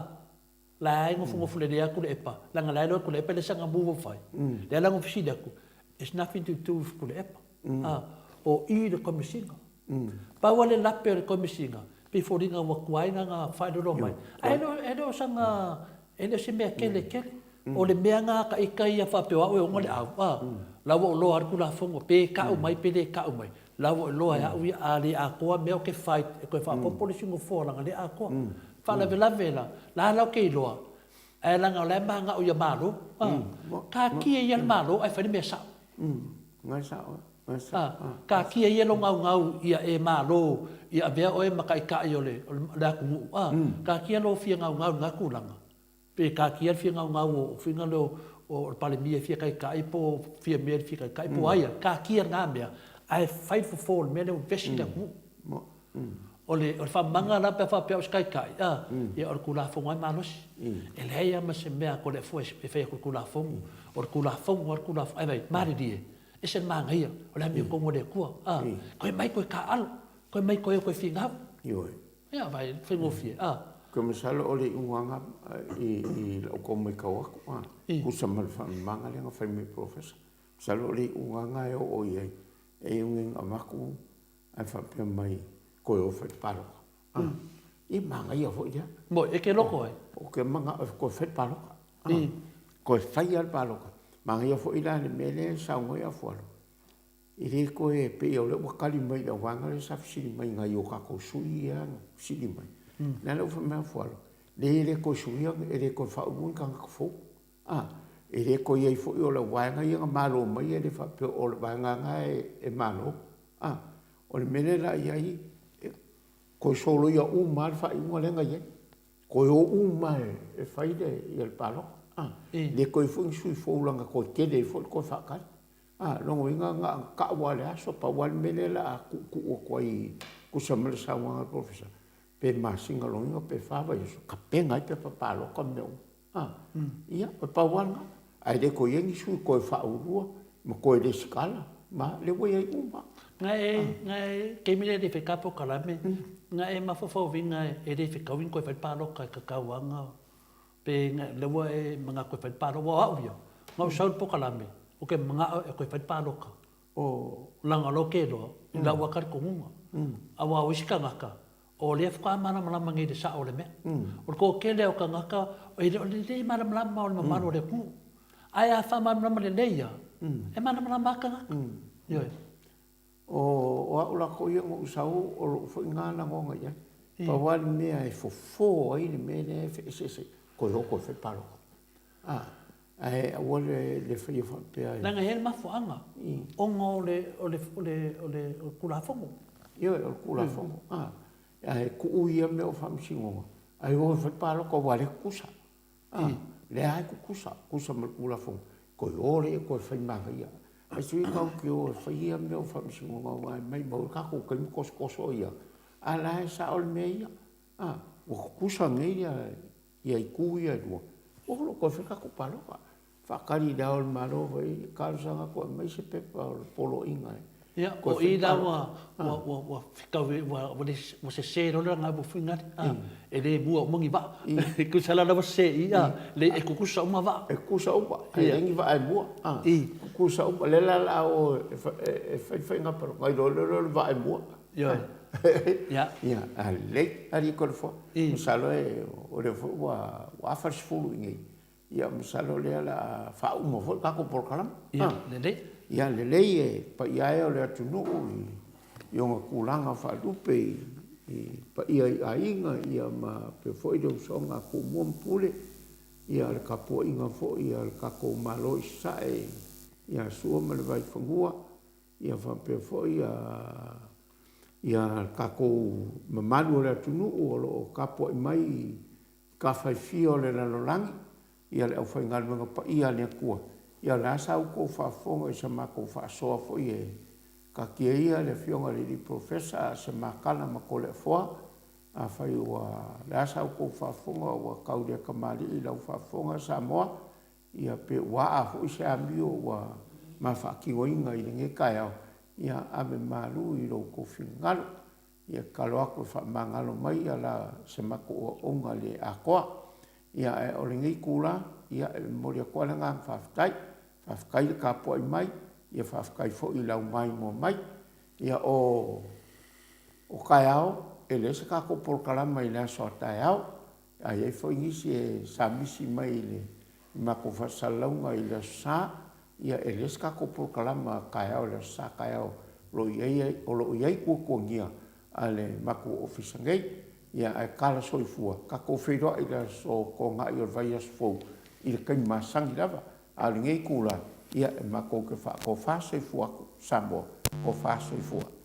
la e nofonofo lelei lava Tuilaepa, leaga la e iloa e Tuilaepa e leai sana move o fai. Lea la na ou fesili atu, it's nothing to do with Tuilaepa. A, o i le Komesina. Pau lava le lape o le Komesina, pei foliga ua tuai lana faailoilo mai, ae e le o sana, e le o se mea tele tele. O le mea na a ita ia faapea o au e ona le au, a. La ua ou iloa lava le Tulafono, pe ka'u mai pe le ka'u mai, la ua ou iloa e a'u ia a le atoa mea ou te fight e toe faaopoopo le isi nofoa leaga e le atoa. Faalavelave la, la la ou te iloa, ae leaga o la e mana'o ia Malo, a, taatia ia le Malo ae fai le mea sa'o. A, taatia ia lou gaugau ia e Malo ia avea oe ma taitai o le atunuu, a, taatia lou fia gaugau i lena tulaga. Pe taatia le fia gaugau o faiga lea o le Palemia e fia taitai po o Fiamē e fia taitai po o ai lava, taatia lena mea ae fai le fofo o le mea lea ua vesi le atunuu. O le faamamaga la pe a faapea o se taitai, a, ia o le Tulafono lava e malosi. E leai lava ma se mea a Toleafoa e fai atu i le Tulafono, o le Tulafono lava le Tulafono. Ae vaai, malilie, ese le manaia o le amiotonu a le Atua, a, toe mai toe taaalo, toe mai toe o toe finau. Ioe. Ia vai, faigofie, a. Ko masalo o le iuga nga i lau kou maitau atu, a, tusa ma le faamamaga lea na fai mai e Professor. Masalo o le iuga nga e oo i ai, e iuga ina avatu ae faapea mai, toe o e fai le palota. A, ia manaia foi lea. Moi, e te loko ai? Ou te manao e toe fai le palota. A, toe fai lava le palota. Manaia foi la le mea lea e saunoa ai Afualo, E le toe, pei o lea ua tali mai i lau vaega lea sa fesili mai i nai o tatou sui ia na fesili mai. O lea la ua fai mai Afualo, leai e le toe suia, e le toe faauluina ni tagata fou. A, e le toe i ai foi o lau vaega ia na malo mai e le faapea o le vaega lena e malo. A, o le mea lea la i ai, toe soloia uma lava le faaiuga lea na i ai. Toe o uma e fai le palota. A, e le toe i ai foi ni sui fou leaga toe tele ai foi le toe faatali. A, lona uiga na ona tau lava o le aso, pau lava le mea lea o le a tuutuu atu ai e tusa ma le saunoaga a le Polofesa, pe masina lona uiga pe fa vaiaso, tapena ai pepa palota ma mea uma. A, ia, e pau lava lena. Ae le toe i ai ni sui toe faaulua ma toe resitala, ma lea ua i ai uma. Na e, na e, taimi lea e le i fai ta polokalame, na e mafaufauina e le fetaui ona toe fai le palota e tatau lava ona Pe lea ua e manatu e fai le palota, aua o au ia, na ou sau i le polokalame, ou te manao e toe fai le palota, leaga o lea ou te iloa i lau lava talitonuga. Aua o isi tagata, o lea faatoa malamalama nei i le sao o le mea. O le toatele o tagata, e le o lelei malamalama o le mamalu o le atunuu. Ae a faamalamalama lelei lava, e malamalama lava tagata. Ioe. O au la koia na ou sau, o lou foi na lagona i ai. Pau lava le mea e fofo ai le mea lea e feeseese, toe o toe fai palota. A, ae aua le faia faapea e. Leaga e i ai le mafuaaga, ona o le, o le, o le, o le Tulafono. Ioe, o le Tulafono, a, ae tuu ia mea o faamasinoga, ae o e fai palota aua o lea e tutusa. A, lea lava e tutusa, tutusa ma le Tulafono, toe o lea e toe fai manaia. Ae sui tatou te o e fai ia mea o faamasinoga aua e maimau ai le tatou taimi tosotoso ia, a la e sao le mea ia. A, ua tutusa nei ia itu ia e lua, ua o toe fai tatou palota. Faatali i Le Ao o le Malo foi, talosaga atu e aumai se pepa o le poloaiga e Ia, o i la ua fetaui, ua sese loa le lagabu foi nale, a, e le mua uma ni vaa. Tusa la la ua sese i i, a, e tutusa uma vaa. E tutusa uma, e leai ni vaa e mua, a, tutusa uma. O lea la o le a o e fai le faiga palota, ona iloa loa lea o le vaa e mua. Ioe. Ia. Ia, a lelei. Alii Toleafoa, masalo o lea foi ua afa le 10 i inei. Ia masalo o lea o le a faauma foi le tatou polokalame. Ia, lelei. Ia, lelei e paia e o le atunuu i ona tulaga faalupe i paia i aiga ia ma faapea foi le usoga a Tumua ma Pule, ia le tapuaiga foi a le tatou Malo i Sasae ia Sua ma le Vaifanua, ia faapea foi ia le tatou mamalu o le atunuu o lo o tapuai mai i Tafaifia o le lalolagi, ia le aufaigaluega paia a le Atua, ia o le a sa outou faafofoga i sa matou faasoa foi e taatia ia le Afioga i le Alii Polofesa a Semakala ma Toleafoa, afai ua o le a sa outou faafofoga ua tau le tamalii i lau faafofoga Samoa, ia pe ua aa foi se amio ua ma faatinoina i lenei taeao, ia ave malu i lo outou finagalo. Ia tatalo atu e faamagalo mai ia la se matou auauna le atoa. Ia ae o lenei itula, ia e momoli atu lava le agaga faafetai. Faafetai le tapuai mai, ia faafetai foi i lau maimoa mai. Ia o o taeao, e leai se tatou polokalama i le aso a taeao. A i ai foi nisi e sa misi mai i le matou faasalalauga i le Aso Sa, Ia, e leai se tatou polokalama taeao i le Aso Sa taeao o lo o i ai, o lo o i ai tuatuagia a le matou ofisa nei. Ia, ae tala soifua, tatou feiloai i le Aso Toonai o le vaiaso fou i le taimi masani lava. A o lenei itula, ia, e matou te faatofa soifua atu, Samoa, tofa soifua.